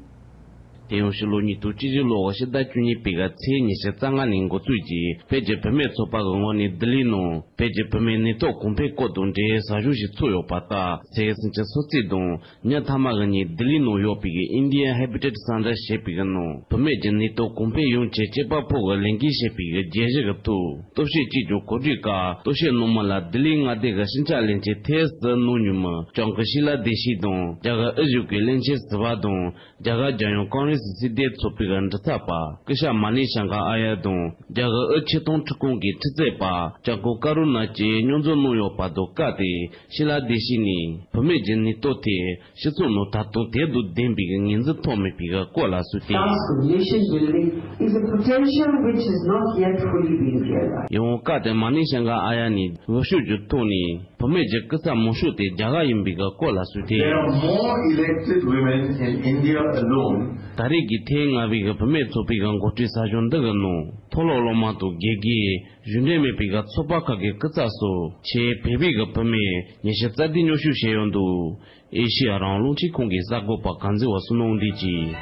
དེ་ཡང་ཕྱི་ལོ་ཉིས་སྟོང་བཅུ་བཞི་ལོའི་ཕྱི་ཟླ་བཅུ་གཉིས་པའི་ག་ཚེས་ཉི་ཤུ་རྩ་ལྔ་ནས་འགོ་འཛུགས་ཀྱིས་བོད་ཀྱི་བུད་མེད་ཚོགས་པ་གི་ངོས་ནས་ལྡི་ལིའི་ནང་བོད་ཀྱི་བུད་མེད་ནུས་སྟོབས་གོང་འཕེལ་སྐོར་དང་འབྲེལ་ཟབ་སྦྱོང་ཞིག་ཚོགས་ཡོད་པ་ལྟར། ཚེས་སུམ་ཅུ་སོ་གཅིག་དང་ཉི་ཤུ་རྩ་ལྔ་གི་ཉིན་ལྡི་ལིའི་ནང་ཡོད་པའི་གི་Indian Habitat Center ཞེས་པའི་གི་ནང་བུད་མེད་ཀྱི་ནུས་སྟོབས་གོང་འཕེལ་ཡོང་ཆེད་སྤྱི་པ་ཕོ་གི་ལས་འགུལ་ཞེས་པའི་གི་བརྗོད་གཞི་གི་ཐོག་སྟོབས་ཤུགས་གཅིག་གྱུར་གོ་སྒྲིག་སྐབས། སྟོབས་ཤུགས་ནང་མི་ལ་ལྡི་ལིའི་མངའ་སྡེ་གི་ཕྱི་འཁྱམ་བློན་ཆེན་ཐེ་སི་ནོ་ཉུ་མི་ལྕམ་སྐུ་ཤི་ལ་དྷི་ཤི་དང་། རྒྱ་གར་དབུས་གཞུང་གི་བློན་ཆེན་ཟུར་པ་དང་། རྒྱ་གར་རྒྱལ་ཡོངས་ཀོང་རེ་སི་སྲིད་སྡེ་ཚོགས་པའི་འབྲུ་ཚབ་པ་སྐུ་ཞབས་མ་ནི་ཤང་ག་ཨ་ཡ་དང་། རྒྱ་གར་དབུས་ཆེ་མཐོང་འཁྲུག་ཁང་གི་ཁྲི་རྩོད་པ་ལྕམ་སྐུ་ཀ་རུ་ན་བཅས་མཉམ་འཛོམས་གནང་ཡོད་པ་དང་། སྐབས་དེར་ཤི་ལ་དྷི་ཤི་ནས་བུད་མེད་ཀྱི་ནུས་སྟོབས་དེ་སྤྱི་ཚོགས་ནང་ད་དུང་དེ་དང་ལྡན་པའི་ངོས་འཛིན་ཐོབ་མེད་པའི་སྐོར་ལ་གསུངས་ཏེ། Task of nation building is a potential which has not yet fully been realized. ཡང་སྐབས་དེར་མ་ནི་ཤང་ག་ཨ་ཡ་ནས་འོས་ཤོག་གི་ཐོག་ནས་བུད་མེད་ཀྱི་སྐུ་ཚབ་མང་ཤོས་དེ་རྒྱ་གར་ཡིན་པའི་སྐོར་ལ་གསུངས་ཏེ། There are more elected women in India alone. ད་རེས་ཀྱི་ཐེངས་ལྔ་པའི་གི་བུད་མེད་ཚོགས་པའི་གི་འགོ་ཁྲིད་ཟབ་སྦྱོང་འདི་གི་ནང་མཐོ་སློབ་སློབ་མ་དང་དགེ་རྒན། གཞུང་འབྲེལ་མེད་པའི་གི་ཚོགས་པ་ཁག་གི་སྐུ་ཚབ་སོགས་ཆེད་བོད་པའི་གི་བུད་མེད་ཉི་ཤུ་རྩ་བདུན་མཉམ་ཞུགས་བྱས་ཡོད་འདུག་ཨེ་ཤི་ཡ་རང་དབང་རླུང་འཕྲིན་ཁང་གི་གསར་འགོད་པ་གངས་འཛིན་པ་བསོད་ནམས་དབང་འདུས་ཀྱིས།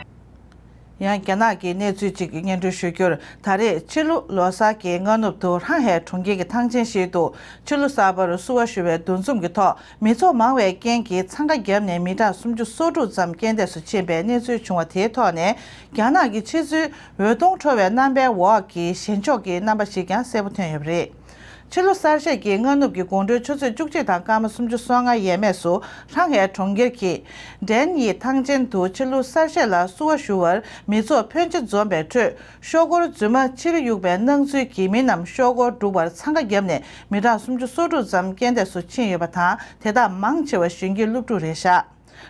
ཡང་རྒྱ་ནག་གི་གནས་ཚུལ་གཅིག་གི་སྙན་སྒྲོན་ཞུ་རྒྱུར། ད་རེས་ཕྱི་ལུགས་ལོ་གསར་གྱི་སྔ་ནུབ་ཏུ་ཧྲང་ཧའེ་གྲོང་ཁྱེར་གྱི་ཐང་ཆེན་ཞིག་ཏུ་ཕྱི་ལུགས་གསར་པར་བསུ་བ་ཞུ་བའི་འདུ་འཛོམས་ཀྱི་ཐོག་མི་ཚོགས་མང་བའི་རྐྱེན་གྱིས་འཚང་ཁ་བརྒྱབ་ནས་མི་གྲངས་སུམ་ཅུ་སོ་དྲུག་ཙམ་རྐྱེན་འདས་སུ་ཕྱིན་པའི་གནས་ཚུལ་བྱུང་བ་དེའི་ཐོག་ནས། རྒྱ་ནག་གི་ཕྱི་ཚུལ་འོད་སྟོང་འཕྲོ་བའི་རྣམ་པའི་འོག་གི་ཞེན་ཕྱོགས་ཀྱི་རྣམ་པ་ཞིག་ཀྱང་གསལ་པོ་ཐོན་ཡོད་པ་རེད། ཕྱི་ལོ་གསར་བཞད་ཀྱི་སྔ་ནུབ་ཀྱི་དགོང་དྲོའི་ཆུ་ཚོད་བཅུ་གཅིག་དང་སྐར་མ་སུམ་ཅུ་སོ་ལྔ་ཡས་མས་སུ་ཧྲང་ཧའེ་གྲོང་ཁྱེར་གྱི་ཌན་ཡི་ཐང་ཆེན་དུ་ཕྱི་ལོ་གསར་བཞད་ལ་བསུ་བ་ཞུ་བར་མི་ཚོགས་ཕོན་ཆེ་འཛོམས་པའི་ཁྲོད། ཤོག་སྒོར་རྫུན་མ་ཕྱིར་གཡུགས་པའི་སྣང་ཚུལ་གྱིས་མི་རྣམས་ཤོག་སྒོར་སྒྲུག་པར་འཚང་ཁ་བརྒྱབ་ནས་མི་གྲངས་སུམ་ཅུ་སོ་དྲུག་ཙམ་རྐྱེན་འདས་སུ་ཕྱིན་ཡོད་པ་དང་། དེ་དག་མང་ཆེ་བ་གཞོན་སྐྱེས་སློབ་ཕྲུག་རེད་བཞག་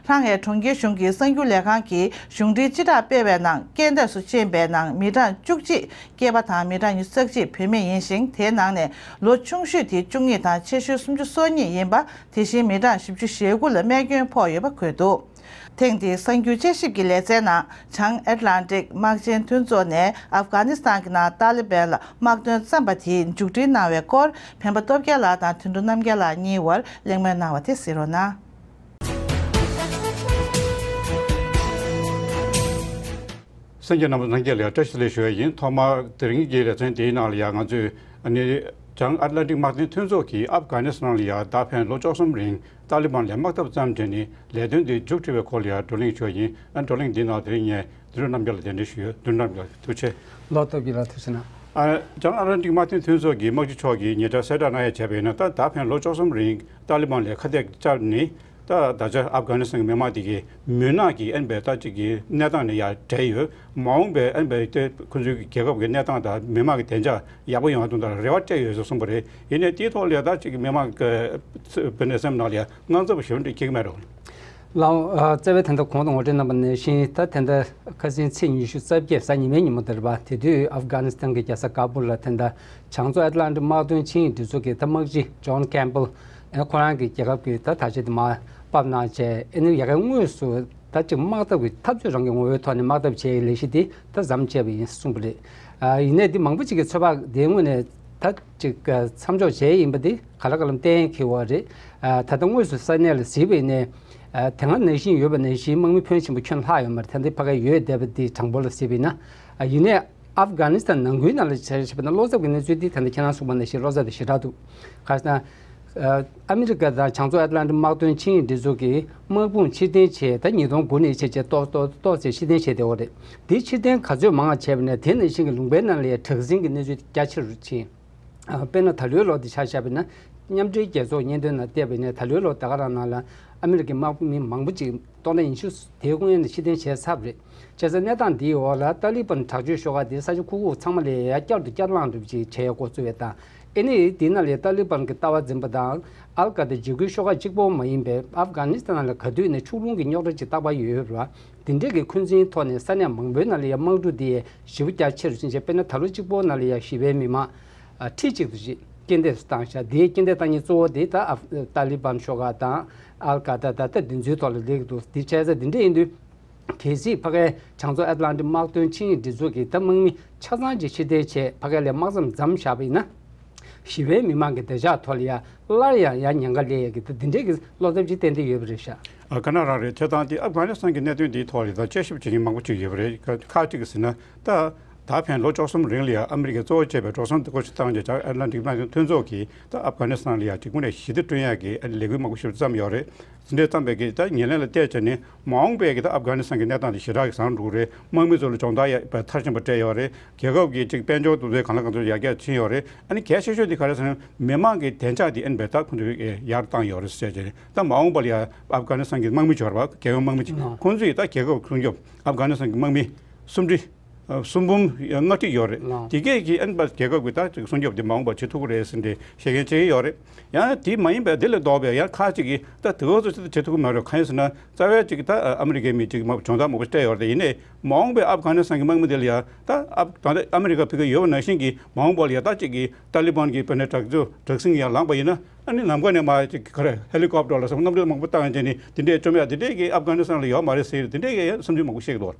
ཧྲང་ཧའེ་གྲོང་ཁྱེར་གཞུང་གི་གསར་འགྱུར་ལས་ཁང་གིས་གཞུང་འབྲེལ་སྤྱི་བསྒྲགས་སྤེལ་བའི་ནང་། རྐྱེན་འདས་སུ་ཕྱིན་པའི་ནང་མི་གྲངས་བཅུ་གཅིག་སྐྱེས་པ་དང་མི་གྲངས་ཉི་ཤུ་རྩ་གཅིག་བུད་མེད་ཡིན་ཞིང་། དེའི་ནང་ནས་ལོ་ཆུང་ཤོས་དེ་བཅུ་གཉིས་དང་ཆེ་ཤོས་སུམ་ཅུ་སོ་གཉིས་ཡིན་པ། དེ་བཞིན་མི་གྲངས་བཞི་བཅུ་ཞེ་དགུ་ལ་རྨས་སྐྱོན་ཕོག་ཡོད་པ་འཁོད་འདུག་ཐེངས་འདིའི་གསར་འགྱུར་དཔྱད་ཞིབ་ཀྱི་ལེ་ཚན་ནང་། བྱང་ཨེཊ་ལན་ཊིག་དམག་ཆེན་མཐུན་ཚོགས་ནས་ཨབ་གྷ་ནི་སི་ཐན་གྱི་ནང་ཏཱ་ལི་བན་ལ་དམག་དོན་བརྩམས་པ་དེའི་མཇུག་སྒྲིལ་གནང་བའི་སྐོར། འཕན་པ་སྟོབས་རྒྱལ་ལགས་དང་དོན་གྲུབ་རྣམ་རྒྱལ་ལགས་གཉིས་བར་གླེང་མོལ་གནང་བ་དེ་གཟིགས་རོགས་གནང་། གསན་མཁན་རྣམ་པ་ལྷན་རྒྱས་ལ་ཡང་བཀྲ་ཤིས་བདེ་ལེགས་ཞུ་བ་ཡིན། ཐོག་མར་དེ་རིང་གི་ལེ་ཚན་དེའི་ནང་ལ་ཡང་ང་ཚོས་ཨ་ནི་བྱང་ཨེཊ་ལན་ཊིག་དམག་དོན་མཐུན་ཚོགས་ཀྱིས་ཨབ་གྷ་ནི་སི་ཐན་ལ་ཡང་ད་ཕན་ལོ་བཅུ་གསུམ་རིང་ཏཱ་ལི་བན་ལས་དམག་འཐབ་བརྩམས་བྱས་ནས་ལས་དོན་དེ་མཇུག་སྒྲིལ་བའི་སྐོར་ལ་ཡང་བགྲོ་གླེང་ཞུ་བ་ཡིན། ཨ་བགྲོ་གླེང་འདིའི་ནང་དེ་རིང་ངས་དོན་གྲུབ་རྣམ་རྒྱལ་ལ་གདན་འདྲེན་ཞུ་ཡོད། དོན་གྲུབ་རྣམ་རྒྱལ་ཐུགས་རྗེ་ཆེ། ལོ་སྟོབས་རྒྱལ་ལགས་ཐུགས་རྗེ་གནང་། ཨ་བྱང་ཨེཊ་ལན་ཊིག་དམག་དོན་མཐུན་ཚོགས་ཀྱི་དམག་སྤྱི་མཆོག་གིས་ཉེ་ཆར་གསལ་བསྒྲགས་གནང་ཡ་བྱས་པ་ཡིན་ན། ད་ད་ཕན་ལོ་བཅུ་གསུམ་རིང་ཏཱ་ལི་བན་ལས་ཁ་གཏད་བཅག་ནས། ད་ད་ཆ་ཨབ་གྷ་ནི་སི་ཐན་གྱི་མི་དམངས་དེ་གའི་མུན་ནག་གི་ཨན་པའི་ད་ཅིག་གི་གནས་སྟངས་ནས་ཡར་བྲལ་ཡོད། མ་འོངས་པའི་ཨན་པའི་དེ་ཁོ་ཚོའི་རྒྱལ་ཁབ་ཀྱི་གནས་སྟངས་དང་མི་དམངས་ཀྱི་བདེ་འཇགས་ཡག་པོ་ཡོང་བ་དོན་དག་ལ་རེ་བ་སྤྲད་ཡོད་ཟེར་གསུངས་པ་རེད། ཡིན་ནའི་དེའི་ཐོག་ལ་ད་ཅིག་མི་དམངས་ཀྱི་བོད་ནས་སེམས་ནང་ལ་དངངས་འཚབ་ཞེ་པོ་འདྲ་སྐྱེ་གི་མེད་རོགས། ལགས། ཨ་རྩ་བའི་ད་ལྟ་གོང་དུ་ངོ་སྤྲོད་གནང་པ་ནང་བཞིན། ད་དེ་ད་ཁ་སང་ཚེས་ཉི་ཤུ་རྩ་བརྒྱད་གཟའ་ཉི་མའི་ཉིན་མོ་དེ་རེད་པ། དེ་དུས་ཨབ་གྷ་ནི་སི་ཐན་གྱི་རྒྱལ་ས་ཀ་པུལ་ལ་དེ་ད་བྱང་མཚོ་ཨེཊ་ལན་ཊིག་དམག་དོན་ཆིངས་ཡིག་སྒྲིག་འཛུགས་ཀྱི་ད་དམག་སྤྱི་ཇོན་ཁེམ་པལ། ཨེ་ཁོ་རང་གི་རྒྱལ་ཁབ་ཀྱི་ད་དར་ཆ་དེ་མར་ཕབ་གནང་བྱས། ཨེ་ནི་ཡ་གི་དངོས་སུ་ད་ཅིག་དམག་འཐབ་ཀྱི་འཐབ་རྩོད་རང་གི་ངོ་བོའི་ཐོག་ནས་དམག་འཐབ་བྱེད་ཡའི་ལས་གཞི་དེ་ད་མཚམས་བཅད་པ་ཡིན་གསུངས་པ་རེད། ཨ་ཡིན་ནའི་འདི་མང་པོ་ཅིག་གི་ཚོད་དཔག་དེའི་ངོས་ནས་ད་ཅིག་མཚམས་འཇོག་བྱས་ཡིན་པ་འདི་ག་ལ་ག་ལ་གཏན་འཁེལ་བ་རེད། ཨ་ད་ལྟ་དངོས་སུ་ས་གནས་ལ་གཟིགས་པ་ཡིན་ནའི། ཨ་དེ་སྔ་ནང་བཞིན་ཡོད་པ་ནང་བཞིན་དམག་མི་ཕོན་ཆེན་པོ་ཁྱོན་ལྷག་ཡོད་མ་རེད། ད་འདི་ཕ་གིར་ཡོད་བསྡད་པ་འདི་གྲངས་འབོར་ལ་གཟིགས་པ་ཡིན་ན། ཨ་ཡིན་ནའི་ཨབ་གྷ་ནི་སི་ཐན་ནང་ཁུལ་ནང་ལ་བྱས་བྱས་པ་ན་བློ་འཚབ་ཀྱི་གནས་ཚུལ་འདི་ད་ལྟ་ཁྱེད་རང་གསུངས་པ་ནང་བཞིན་བློ་འཚབ་དེ་ཞེ་དྲག་འདུག་ག་རེ་ཟེར་ན། ཨ་ཨ་མི་རི་ཀ་དང་བྱང་མཚོ་ཨེཊ་ལན་ཊིག་དམག་དོན་ཆིངས་ཡིག་སྒྲིག་འཛུགས་ཀྱི་དམག་དཔུང་ཕྱིར་འཐེན་བྱས། ད་ཉིས་སྟོང་དགུ་ནས་བྱས་བྱས་ཏོག་ཏོག་ཏོག་ཙམ་ཕྱིར་འཐེན་བྱས་བསྡད་ཡོད་རེད། འདི་ཕྱིར་འཐེན་ག་ཚོད་མང་བ་བྱས་པ་ནས་དེ་ནང་བཞིན་གྱི་ལུང་པའི་ནང་ལ་ཡང་དྲག་ཟིང་གི་གནས་ཚུལ་རྒྱ་ཆེ་རུ་ཕྱིན། ཨ་དཔེར་ན་ད་ལོའི་ལོ་འདི་ཆ་བཞག་པ་ཡིན་ན། མཉམ་འབྲེལ་རྒྱལ་ཚོགས་སྙན་ཐོའི་ནང་བལྟས་པ་ཡིན་ན། ད་ལོའི་ལོ་ད་ག་རང་ནང་ལ་ཨ་མི་རི་ཀའི་དམག་མི་མང་པོ་ཅིག་སྟོང་ཕྲག་ཉི་ཤུ་དེའི་སྐུ་ངལ་ནས་ཕྱིར་འཐེན་བྱས་ཚར་བ་རེད། བྱས་ཙང་གནས་སྟངས་འདིའི་འོག་ལ་ཏཱ་ལི་བན་དྲག་སྤྱོད་ཤོག་ཁག་དེ་ས་ཆ་ཁུག་ཁུག་ཚང་མ་ལ་ཡ་བསྐྱར་དུ་བསྐྱར་ལངས་འགྲོ་བྱེད་བྱས་འགོ་བཙུགས་པ་དང་། ཨེ་ནི་དེའི་ནང་ལ་ཏཱ་ལི་བན་གྱི་ལྟ་བ་འཛིན་པ་དང་ཨལ་ཀ་ད་འཇིགས་སྐུལ་ཤོག་ཁག་གཅིག་པོ་མ་ཡིན་པའི་ཨབ་གྷ་ནི་སི་ཐན་ལ་ག་དུས་ནས་ཕྱོགས་ལྷུང་གི་རྙོག་དྲ་ཅིག་རྟག་པར་ཡོད་ཡོད་རེད་བ། དེ་འདྲས་ཀྱི་འཁོན་འཛིན་ཐོག་ནས་ས་གནས་མང་པོའི་ནང་ལ་ཡ་དམག་འཁྲུག་དེ་ཞེ་པོ་རྒྱ་ཆེ་རུ་ཕྱིན་བྱས། དཔེར་ན་ད་ལོ་གཅིག་པོ་ནང་ལ་ཡ་ཞི་བའི་མི་མང་ཁྲི་གཅིག་ཏུ་ཅིག་རྐྱེན་འདས་སུ་བཏང་ཤག་དེའི་རྐྱེན་འདས་བཏང་མཁན་གཙོ་བོ་དེ་ད་ཨབ་ཏཱ་ལི་བན་ཤོག་ཁག་དང་ཨལ་ཀ་ད་ད་ད་དེ་ཚོའི་ཐོག་ལ་སླེབས་ཀྱི་འདུག་དེ་བྱས་ཙང་དེ་འདྲས་ཡིན་དུས། གལ་སྲིད་ཕ་གིའི་བྱང་མཚོ་ཨེཊ་ལན་ཊིག་དམག་དོན་ཆིངས་ཡིག་སྒྲིག་འཛུགས་ཀྱི་ད་དམག་མི་ཆ་ཚང་ཅིག་ཕྱིར་འཐེན་བྱས་ཕ་གི་ལ་དམག་མཚམས་མཚམས་བཞག་པ་ཡིན་ན། ཞི་བའི་མི་མང་གི་བདེ་འཇགས་ཐོག་ལ་ཡ་སླར་ཡང་ཡ་ཉེན་ཁ་སླེབས་ཡ་གི་ད་འདི་འདྲས་ཀྱི་བློ་འཚབ་ཅིག་ཏན་ཏན་ཡོད་པ་རེད་ཤག་ཨ་ག་ན་རང་རེད། བྱས་ཙང་དེ་ཨབ་གྷ་ནི་སི་ཐན་གྱི་གནད་དོན་འདིའི་ཐོག་ལ་ད་དཔྱད་ཞིབ་བྱེད་མཁན་མང་པོ་ཅིག་ཡོད་པ་རེད། ཁ་ཁག་ཅིག་གིས་ཟེར་ན། ད་ད་ཕན་ལོ་བཅུ་གསུམ་རིང་ལ་ཡ་ཨ་མི་རི་ཀས་གཙོ་བོ་བྱས་པའི་འགྲོ་སོང་དེ་བཀོལ་སྤྱོད་བཏང་རྗེས། བྱང་ཨེཊ་ལན་ཊིག་དམག་དོན་མཐུན་ཚོགས་ཀྱིས་ད་ཨབ་གྷ་ནི་སི་ཐན་ལ་ཡ་ཅིག་དངོས་གནས་ཞི་བདེ་བསྐྲུན་ཡ་གི་ཨ་ནི་ལས་འགུལ་མང་པོ་ཞིག་བརྩམས་ཡོད་རེད། དེ་འདྲའི་བརྩམས་པའི་གི་ད་ཉེར་ལེན་ལ་བལྟས་བྱས་ནས་མ་འོངས་པའི་གི་ད་ཨབ་གྷ་ནི་སི་ཐན་གྱི་གནས་སྟངས་དེ་ཞེ་དྲག་གི་བཟང་འགྲོ་གི་རེད། དམག་མི་ཚོ་ལ་སྦྱོང་བརྡར་ཡ་མཐར་ཕྱིན་པ་སྤྲད་ཡོད་རེད། རྒྱལ་ཁབ་ཀྱི་ཅིག་དཔལ་འབྱོར་དེ་ཚོ་གང་ལ་གང་འཚམ་ཡར་རྒྱས་ཕྱིན་ཡོད་རེད། ཨ་ནི་གལ་ཆེ་ཤོས་དེ་ག་རེ་ཟེར་ན། མི་མང་གི་བདེ་འཇགས་དེ་ཨ་ནི་བས་ད་ཁོང་ཚོས་ཡར་བཏང་ཡོད་རེད་ཟེར་བྱས་ནས། ད་མ་འོངས་པ་ལ་ཡ་ཨབ་གྷ་ནི་སི་ཐན་གྱི་དམག་མི་ཡོད་རེད་པ། རྒྱལ་ཡོངས་དམག་མི་ཅིག་ཨ་ཁོང་ཚོས་ད་རྒྱལ་ཁབ་སྲུང་སྐྱོབ། ཨབ་གྷ་ནི་སི་ཐན་གྱི་དམག་མི་སུམ་ཁྲི་ཨ་སུམ་འབུམ་ལྔ་ཁྲི་ཡོད་རེད། ལགས། དེ་གས་ཀྱིས་ཨ་ནི་པ་རྒྱལ་ཁབ་ཀྱི་ད་ཅིག་སྲུང་སྐྱོབ་དེ་མ་འོངས་པར་བྱེད་ཐུབ་ཀྱི་རེད་ཟེར་ནས་བཤད་མཁན་བྱེད་ཀྱི་ཡོད་རེད། ཡང་དེ་མ་ཡིན་པའི་དེ་ལས་ལྡོག་པའི་ཡང་ཁག་ཅིག་གིས་ད་དེ་ག་ཚོད་ཅིག་ད་བྱེད་ཐུབ་ཀྱི་མ་རེད། གང་ཡིན་ཟེར་ན། རྩ་བའི་ཅིག་ད་ཨ་མི་རི་ཀའི་མི་ཅིག་མ་སྦྱོང་བརྡར་མང་པོ་སྤྲད་ཡོད་རེད། དེ་ཡིན་ནའི་མ་འོངས་པའི་ཨབ་གྷ་ནི་སི་ཐན་གྱི་དམག་མི་དེ་ལ་ཡང་ད་ཨབ་ད་ལྟ་ཨ་མི་རི་ཀ་ཕ་གིར་ཡོད་པ་ནང་བཞིན་གྱི་མ་འོངས་པ་ལ་ཡང་ད་ཅིག་གི་ཏཱ་ལི་བན་གྱི་དཔེར་ན་དྲག་སྤྱོད་དྲག་ཟིང་ཡང་ལངས་པ་ཡིན་ན། ཨ་ནི་ནམ་མཁའ་ནས་མར་ཅིག་ག་རེ་ཧེ་ལི་ཀོབ་ཊར་ལ་སོགས་གནམ་གྲུ་མང་པོ་བཏང་བྱས་ནས་དེ་འདྲས་བཅོམ་ཡ་དེ་འདྲས་ཀྱི་ཨབ་གྷ་ནི་སི་ཐན་ལ་ཡོད་མ་རེད་ཟེར། དེ་འདྲས་ཀྱི་བསམ་ཚུལ་མང་པོ་བཤད་ཀྱི་འདུག་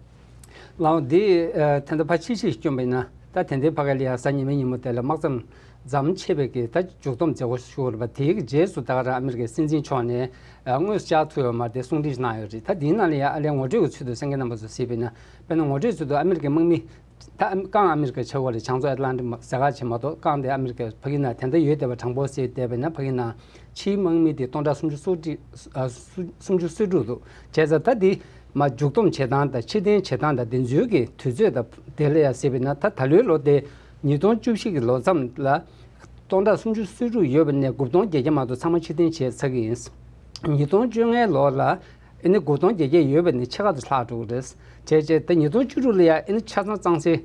ལགས། འདི་ཨ་ད་ལྟ་ཕར་ཕྱིར་ཕྱིར་བསྐྱོན་པ་ཡིན་ན། ད་དེ་འདྲའི་ཕ་གི་ལ་ཡ་གཟའ་ཉི་མའི་ཉིན་མོ་དེ་ལ་དམག་མཚམས་མཚམས་ཆད་པའི་གི་ད་མཇུག་སྡོམ་མཛད་སྒོ་ཞུ་བ་རེད་པ། དེའི་གི་རྗེས་སུ་ད་ག་རང་ཨ་མི་རི་ཀའི་སྲིད་འཛིན་མཆོག་ནས་ཨ་དངོས་སུ་བཅར་ཐུབ་ཡོད་མ་རེད་དེ་གསུང་འཕྲིན་ཞིག་གནང་ཡོད་རེད། ད་དེའི་ནང་ལ་ཡ་ཨ་ལས་ངོ་སྤྲོད་ཀྱི་ཚུལ་དུ་གསན་མཁན་རྣམ་པ་ཚོ་གཟིགས་པ་ཡིན་ན། དཔེར་ན་ངོ་སྤྲོད་ཚུལ་དུ་ཨ་མི་རི་ཀའི་དམག་མི་ད་ཨ་རྐང་ཨ་མི་རི་ཀ་ཆགས་པ་རེད། བྱང་མཚོ་ཨེཊ་ལན་ཊིག་ཟེར་ག་བྱས་མ་གཏོགས། རྐང་དེ་ཨ་མི་རི་ཀ་ཕ་གི་ནང་དེ་འདྲ་ཡོད་བསྡད་པ་དྲང་པོ་བཤད་བསྡད་པ་ཡིན་ན། ཕ་གི་ནང་ཕྱིའི་དམག་མི་དེ་སྟོང་ཕྲག་སུམ་ཅུ་སོ་གཅིག་ཨ་སུ་སུམ་ཅུ་སོ་དྲུག་འདུག་བྱས་ཙང་ད་དེ་མར་མཇུག་སྡོམ་བྱེད་སྟངས་དང་ཕྱིར་འཐེན་བྱེད་སྟངས་དང་དེ་ཚོའི་གི་དུས་ཚོད་དང་དེ་ལ་ཡ་གཟིགས་པ་ཡིན་ན། ད་ད་ལོའི་ལོ་དེ་ཉིས་སྟོང་བཅུ་བཞི་གི་ལོ་མཚམས་ལ་སྟོང་ཕྲག་སུམ་ཅུ་སོ་དྲུག་ཡོད་པ་ནས་དགུ་སྟོང་བརྒྱད་བརྒྱ་མ་གཏོགས་ཚང་མ་ཕྱིར་འཐེན་བྱས་ཚར་གི་ཡིན། ཉིས་སྟོང་བཅོ་ལྔའི་ལོ་ལ་ཨ་ནི་དགུ་སྟོང་བརྒྱད་བརྒྱ་ཡོད་པ་ནས་ཕྱེད་ཀ་དུ་ལྷག་འགྲོ་གི་རེད། བྱས་བྱས་ད་ཉིས་སྟོང་བཅུ་དྲུག་ལ་ཡ་ཨ་ནི་ཆ་ཚང་གཙང་སེལ་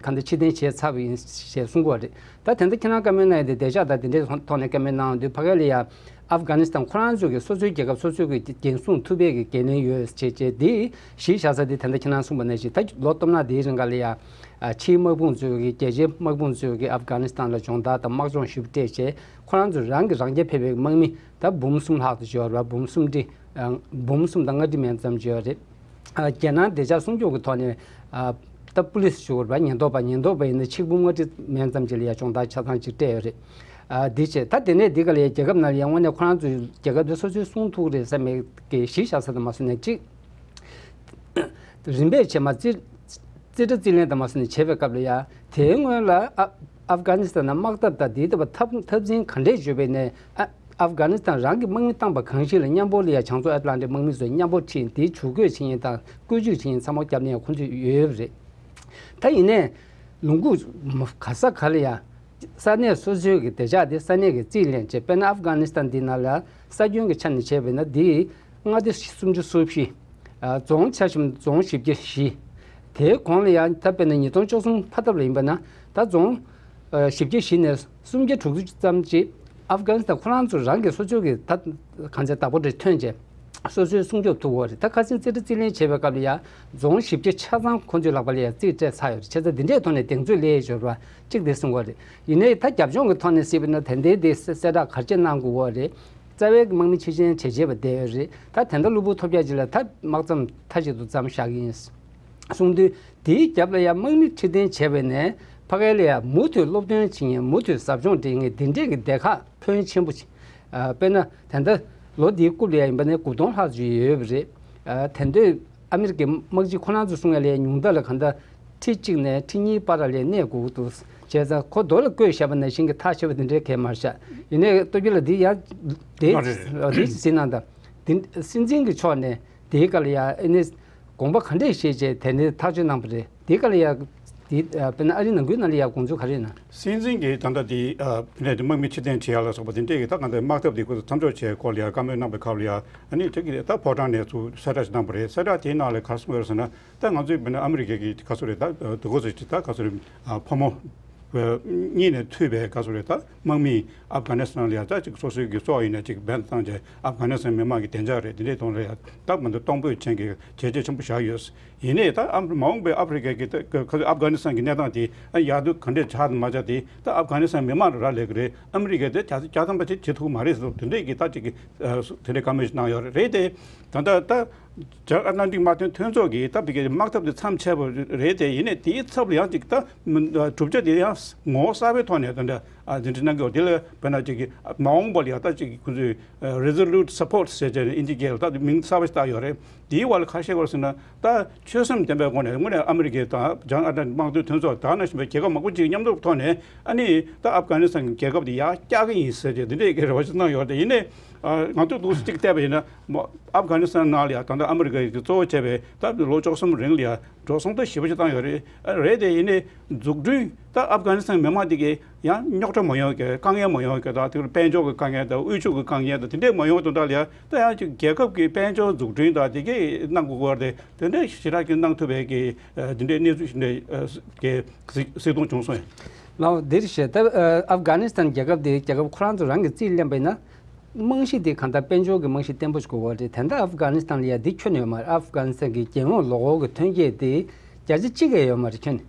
གང་འདྲ་ཕྱིར་འཐེན་བྱས་ཚར་བ་ཡིན་ཞེས་གསུང་གི་ཡོད་རེད། ད་དེ་འདྲ་ཁྱེད་རང་བཀའ་མོལ་གནང་ཡ་དེ་བདེ་འཇགས་དང་དེ་འདྲའི་ཐོག་ནས་བཀའ་མོལ་གནང་དུས་ཕ་གི་ལ་ཡ་ ཨབ་གྷ་ནི་སི་ཐན་ཁོ་རང་ཚོ་གི་སོ་སོའི་རྒྱལ་ཁབ་སོ་སོའི་གི་འགན་སྲུང་ཐུབ་པའི་གི་འགན་ལེན་ཡོད་ཅེས་བྱས་དེ་གཞི་བཞག་ས་དེ་ད་ལྟ་ཁྱེད་རང་གསུངས་པ་ནང་བཞིན་ད་ལོ་སྟོང་ཕྲག་དེའི་རིང་ག་ལ་ཡ་ཕྱིའི་དམག་དཔུང་ཚོའི་གི་རྒྱལ་སྤྱིའི་དམག་དཔུང་ཚོའི་གི་ཨབ་གྷ་ནི་སི་ཐན་ལ་སྦྱོང་བརྡར་དང་དམག་སྦྱོང་ཞིབ་སྤྲད་བྱས་ཁོ་རང་ཚོ་རང་གི་རང་རྐྱ་ཕེབས་པའི་དམག་མི་ད་འབུམ་གསུམ་ལྷག་ཏུ་ཡོད་རེད་བ། འབུམ་གསུམ་ཁྲི་འབུམ་གསུམ་དང་ལྔ་ཁྲི་མན་ཙམ་ཡོད་རེད། རྒྱལ་ནང་བདེ་འཇགས་སྲུང་སྐྱོབ་ཀྱི་ཐོག་ནས་ད་པུ་ལི་སི་ཞུ་དགོས་རེད་པ། ཉེན་རྟོག་པ་ཉེན་རྟོག་པ་ཡིན་ན་ཆིག་འབུམ་ལྔ་ཁྲི་མན་ཙམ་ཅིག་ལ་ཡ་སྦྱོང་བརྡར་ཆ་ཚང་ཅིག་སྤྲད་ཡོད་རེད། འདི་བྱས་ད་དེ་ནས་འདི་ག་ལ་ཡ་རྒྱལ་ཁབ་ནང་ལ་ཡ་དངོས་གནས་ཁོ་རང་ཚོའི་རྒྱལ་ཁབ་འདི་སོ་སོའི་སྲུང་ཐུབ་ཀྱི་རེད་བསམ་པའི་གི་གཞི་བཞག་ས་དང་མ་སོང་ནས་གཅིག་རིམ་པས་བྱས་མ་རྩིས་རྩིས་ཁྲ་རྩིས་ལེན་དང་མ་སོང་ནས་བྱེད་པའི་སྐབས་ལ་ཡ་དེའི་སྔོན་ལ་ཨ་ཨབ་གྷ་ནི་སི་ཐན་ནང་དམག་འཐབ་དང་དེའི་ཐད་པ་འཐབ་འཐབ་འཛིང་ག་འདྲས་བྱོས་པའི་ནས་ཨ་ཨབ་གྷ་ནི་སི་ཐན་རང་གི་དམག་མི་བཏང་པ་གང་ཞིག་ལ་མཉམ་པོ་ལ་ཡ་བྱང་མཚོ་ཨེཊ་ལན་ཊིག་དམག་མི་ཚོས་མཉམ་པོ་ཁྲིད་དེའི་ཇུས་འགོད་བྱེད་མཁན་དང་བཀོད་ཇུས་བྱེད་མཁན་ཚང་མ་བརྒྱབ་ནས་ཁོང་ཚོས་ཡོད་པ་རེད། ད་ཡིན་ནའི་ལུང་ཁུག་ག་ས་ག་ལ་ཡ་ས་གནས་སོ་སོའི་གི་བདེ་འཇགས་དེ་ས་གནས་ཀྱི་རྩིས་ལེན་བྱས། དཔེར་ན་ཨབ་གྷ་ནི་སི་ཐན་འདི་ནང་ལ་ས་ཁྱོན་གྱི་ཆ་ནས་བྱས་པས་ན་འདི་མངའ་སྡེ་སུམ་ཅུ་སོ་བཞི། རྫོང་ཆ་ཞིམ་རྫོང་བཞི་བརྒྱ་བཞི། དེའི་གོང་ལ་ཡང་ད་དཔེར་ན་ཉིས་སྟོང་བཅུ་གསུམ་ཕ་ཐབ་ལ་ཡིན་པ་ན་ད་རྫོང་བཞི་བརྒྱ་བཞི་ནས་སུམ་བརྒྱ་དྲུག་ཅུ་ཙམ་ཅིག་ཨབ་གྷ་ནི་སི་ཐན་ཁོ་རང་ཚོ་རང་གི་སོ་སོའི་གི་ད་གང་ཚེ་བདག་པོ་རེ་ཐོན་བྱས། སོ་སོའི་སྲུང་སྐྱོབ་ཐུབ་ཡོད་རེད། ད་ཁ་སང་རྩིས་ཁྲ་རྩིས་ལེན་བྱེད་པའི་སྐབས་ལ་ཡང་རྫོང་བཞི་བརྒྱ་ཆ་ཚང་ཁོ་ཚོའི་ལག་པ་ལ་ཡང་རྩིས་སྤྲད་ཚར་ཡོད་རེད། བྱས་ཙང་འདི་འདྲའི་ཐོག་ནས་གདེང་ཚོད་སླེབས་ཡོད་རེད་པ། གཅིག་དེ་གསུང་གི་ཡོད་རེད། ཡིན་ནའི་ད་རྒྱབ་ལྗོངས་ཀྱི་ཐོག་ནས་གཟིགས་པ་ན་དེ་འདྲའི་དེ་གསལ་བསྒྲགས་ག་རེ་གནང་དགོས་ཡོད་རེད། རྩ་བའི་དམག་མི་ཕྱིར་འཐེན་བྱེད་བྱེད་པ་བསྡད་ཡོད་རེད། ད་དེ་འདྲ་གློ་བུར་ཐོལ་རྒྱག་ཅིག་ལ་ད་དམག་མཚམས་མཐའ་གཅིག་ཏུ་མཚམས་བཞག་གི་ཡིན། གསུང་དུས་དེའི་རྒྱབ་ལ་ཡང་དམག་མི་ཕྱིར་འཐེན་བྱས་པ་ནས་ཕ་གི་ལ་ཡང་མུ་མཐུད་སློབ་སྟོན་བྱེད་མཁན་མུ་མཐུད་ཟབ་སྦྱོང་སྤྲད་མཁན་དེ་འདྲས་ཀྱི་སྡེ་ཁག་ཕོན་ཆེན་པོ་ཅིག་ཨ། དཔེར་ན་ད་ལྟ་ལོ་འདིའི་རྐུབ་ལ་ཡང་ཡིན་པ་ནས་དགུ་སྟོང་ལྷག་ཅིག་ཡོད་པ་རེད། ཨ། དེ་འདྲས་ཨ་མི་རི་ཀའི་དམག་སྤྱི་ཁོ་རང་ཚོ་གསུང་ཡ་ལ་ཡང་ཉུང་མཐའ་ལ་གང་ལྟར་ཁྲི་གཅིག་ནས་ཁྲི་གཉིས་བར་ལ་ཡང་གནས་དགོས་ཀྱི་འདུག་བྱས་ཙང་ཁོ་རྡོ་ལ་བརྐོས་བཞག་པ་ནང་བཞིན་གྱི་ཐག་ཆོད་པ་དེ་འདྲའི་གང་ཡང་མ་རེད་ཤག་ཡིན་ནའི་སྟོབས་རྒྱལ་ལགས་འདི་ཡང་དེ་ཨ་རེད། འདི་ཟིན་གནང་དང་། འདི་སྲིད་འཛིན་གྱི་ཕྱོགས་ནས་དེའི་སྐབས་ལ་ཡང་ཨ་ནི་དགོངས་པ་ག་འདྲས་བཞེས་བྱས་དེ་ནས་ཐག་གཅོད་གནང་པ་རེད། དེའི་སྐབས་ལ་ཡང་དེ་ཨ་དཔེར་ན་ཨ་རི་ནང་ཁུལ་ནང་ལ་ཡང་དགོངས་ཚུལ་ག་རེ་ཡིན་ན། སྲིད་འཛིན་གྱིས་ད་ལྟ་དེ་ཨ་དེ་ནས་དམག་མི་ཕྱིར་འཐེན་བྱེད་ཡ་ལ་སོགས་པ་དེ་འདྲས་ཀྱི་ད་གང་ལྟར་དམག་འཐབ་དེ་ཁོ་ཚོ་མཚམས་འཇོག་བྱེད་སྐོར་ལ་ཡང་བཀའ་མོལ་གནང་པའི་སྐབས་ལ་ཡང་ཨ་ནི་དེ་གི་ད་ཕོ་བྲང་ནས་ཚུར་གསལ་བསྒྲགས་ཤིག་གནང་པ་རེད། གསལ་བསྒྲགས་དེའི་ནང་ལ་ག་རེ་གསུངས་ཡོད་རེད་ཟེར་ན། ད་ང་ཚོའི་དཔེར་ན་ཨ་མི་རི་ཀའི་གི་ག་ཚོད་རེད། ད་དུ་གོ་ཚོད་ཅིག་ད་ག་ཚོད་རེད། ཨ་ཕོ་མོ་གཉིས་ནས་མཐུད་པའི་ག་ཚོད་རེད། ད་དམག་མི་ཨབ་གྷ་ནི་སི་ཐན་ལ་ཡང་ད་ཅིག་སོ་སོའི་གི་སྲོག་ཡིན་ན་ཅིག་འབེན་བཏང་བྱས་ཨབ་གྷ་ནི་སི་ཐན་མི་མང་གི་བདེ་འཇགས་རེད། དེ་འདྲའི་ཐོག་ལ་ཡང་ད་མ་འདི་གཏོང་ཕོད་ཅན་གྱི་བྱས་རྗེས་ཆེན་པོ་བཞག་ཡོད། ཡིན་ནའི་ད་ཨ་མ་འོངས་པའི་ཨ་ཕི་རི་ཀའི་གི་ད་ག་ཚོད་ཨབ་གྷ་ནི་སི་ཐན་གྱི་གནས་སྟངས་དེ་ཨ་ཡག་སྡུག་ག་འདྲས་ཆགས་དང་མ་ཆགས་དེ་ད་ཨབ་གྷ་ནི་སི་ཐན་མི་མང་ལ་རག་ལས་ཀྱི་རེད། ཨ་མི་རི་ཀས་དེ་བྱ་བྱ་ཐམ་པ་ཅིག་བྱེད་ཐུབ་ཀྱི་མ་རེད་ཟེར་དེ་འདྲས་ཀྱི་ད་ཅིག་གི་ཨ་དེ་འདྲའི་བཀའ་མོལ་ཞིག་གནང་ཡོད་རེད། རེད་དེ། ད་ལྟ་ད། བྱང་ཨ་ཊ་ལན་ཊིག་དམག་དོན་མཐུན་ཚོགས་ཀྱིས་ད་བི་ཀའི་དམག་འཐབ་དེ་མཚམས་ཆད་པ་རེད་དེ། ཡིན་ནའི་དེའི་ཚབ་ལ་ཡང་ཅིག་ད་གྲུབ་ཆ་དེ་ཡང་ངོ་བོ་གསར་པའི་ཐོག་ནས་ད་འདྲ་ཨ་འཛིན་ཁྲིད་གནང་གི་ཡོད། དེ་ལ་དཔེར་ན་ཅིག་གི་མ་འོངས་པ་ལ་ཡང་ད་ཅིག་གི་ཁོང་ཚོས་Resolute Support ཟེར་བྱས་ནས་ཨིན་ཇི་སྐད་ལ་ད་མིང་གསར་པ་ཞིག་བཏགས་ཡོད་རེད། དེའི་བར་ལ་ཁ་ཤས་བར་ཟེར་ན་ད་ཆོད་སེམས་ལྡན་པའི་སྒོ་ནས་དངོས་གནས་ཨ་མི་རི་ཀའི་དང་བྱང་ཨ་ཊ་ལན་ཊིག་དམག་དོན་མཐུན་ཚོགས་ད་ནང་བཞིན་པའི་རྒྱལ་ཁབ་མང་པོ་ཅིག་མཉམ་དུ་ཐོག་ནས་ཨ་ནི་ད་ཨབ་གྷ་ནི་སི་ཐན་གྱི་རྒྱལ་ཁབ་དེ་ཡར་བཀྱག་གི་ཡིན་ཟེར་བྱས་དེ་འདྲའི་གི་རེ་བ་ཞིག་གནང་ཡོད་རེད། དེ་ཡིན་ནའི་ང་ཚོས་འདུག་སེ་ཅིག་བལྟས་པ་ཡིན་ན། ཨབ་གྷ་ནི་སི་ཐན་ནང་ལ་ཡང་ད་ལྟ་ཨ་མི་རི་ཀ་གིས་གཙོ་བོ་བྱས་པའི་ད་ལོ་བཅུ་གསུམ་རིང་ལ་ཡང་འགྲོ་སོང་ད་ཞེ་པོ་ཅིག་བཏང་ཡོད་རེད། རེད་དེ་ཡིན་ནའི་འཛུགས་སྐྲུན་ད་ཨབ་གྷ་ནི་སི་ཐན་མི་མང་དེ་གའི་ཡང་རྙོག་དྲ་མ་ཡོང་གི། དཀའ་ངལ་མ་ཡོང་གི། ད་དེ་དཔལ་འབྱོར་གྱི་དཀའ་ངལ་དང་དབུལ་ཕྱུག་གི་དཀའ་ངལ་དང་དེ་འདྲས་མ་ཡོང་དོན་དག་ལ་ཡང་ད་ཡང་ཅིག་རྒྱལ་ཁབ་ཀྱི་དཔལ་འབྱོར་འཛུགས་སྐྲུན་དང་དེ་གའི་གནང་དགོས་ཀྱི་ཡོད་རེད། དེ་འདྲས་ཞེ་དྲག་གི་གནང་ཐུབ་པའི་གི་དེ་འདྲས་གནས་ཚུལ་ཞིག་འདྲ་གི་གཟིགས་མཐོང་བྱུང་སོང་ཡང་། ལགས་འདིར་བཤད་ད་ཨབ་གྷ་ནི་སི་ཐན་རྒྱལ་ཁབ་དེ་རྒྱལ་ཁབ་ཁོ་རང་ཚོ་རང་གི་རྩིས་ལེན་པ་ཡིན་ན། རྨང་གཞི་དེ་གང་ལྟར་དཔལ་འབྱོར་གྱི་རྨང་གཞི་བརྟན་པོ་ཞིག་དགོས་པ་རེད། དེ་འདྲ་ཨབ་གྷ་ནི་སི་ཐན་ལ་ཡ་འདི་ཁྱོན་ནས་ཡོད་མ་རེད། ཨབ་གྷ་ནི་སི་ཐན་གྱི་རྒྱལ་ཡོངས་ལོ་འཁོར་གྱི་ཐོན་སྐྱེད་དེ་བརྒྱ་ཆ་གཅིག་ཡང་ཡོད་མ་རེད་ཁྱོན་ནས།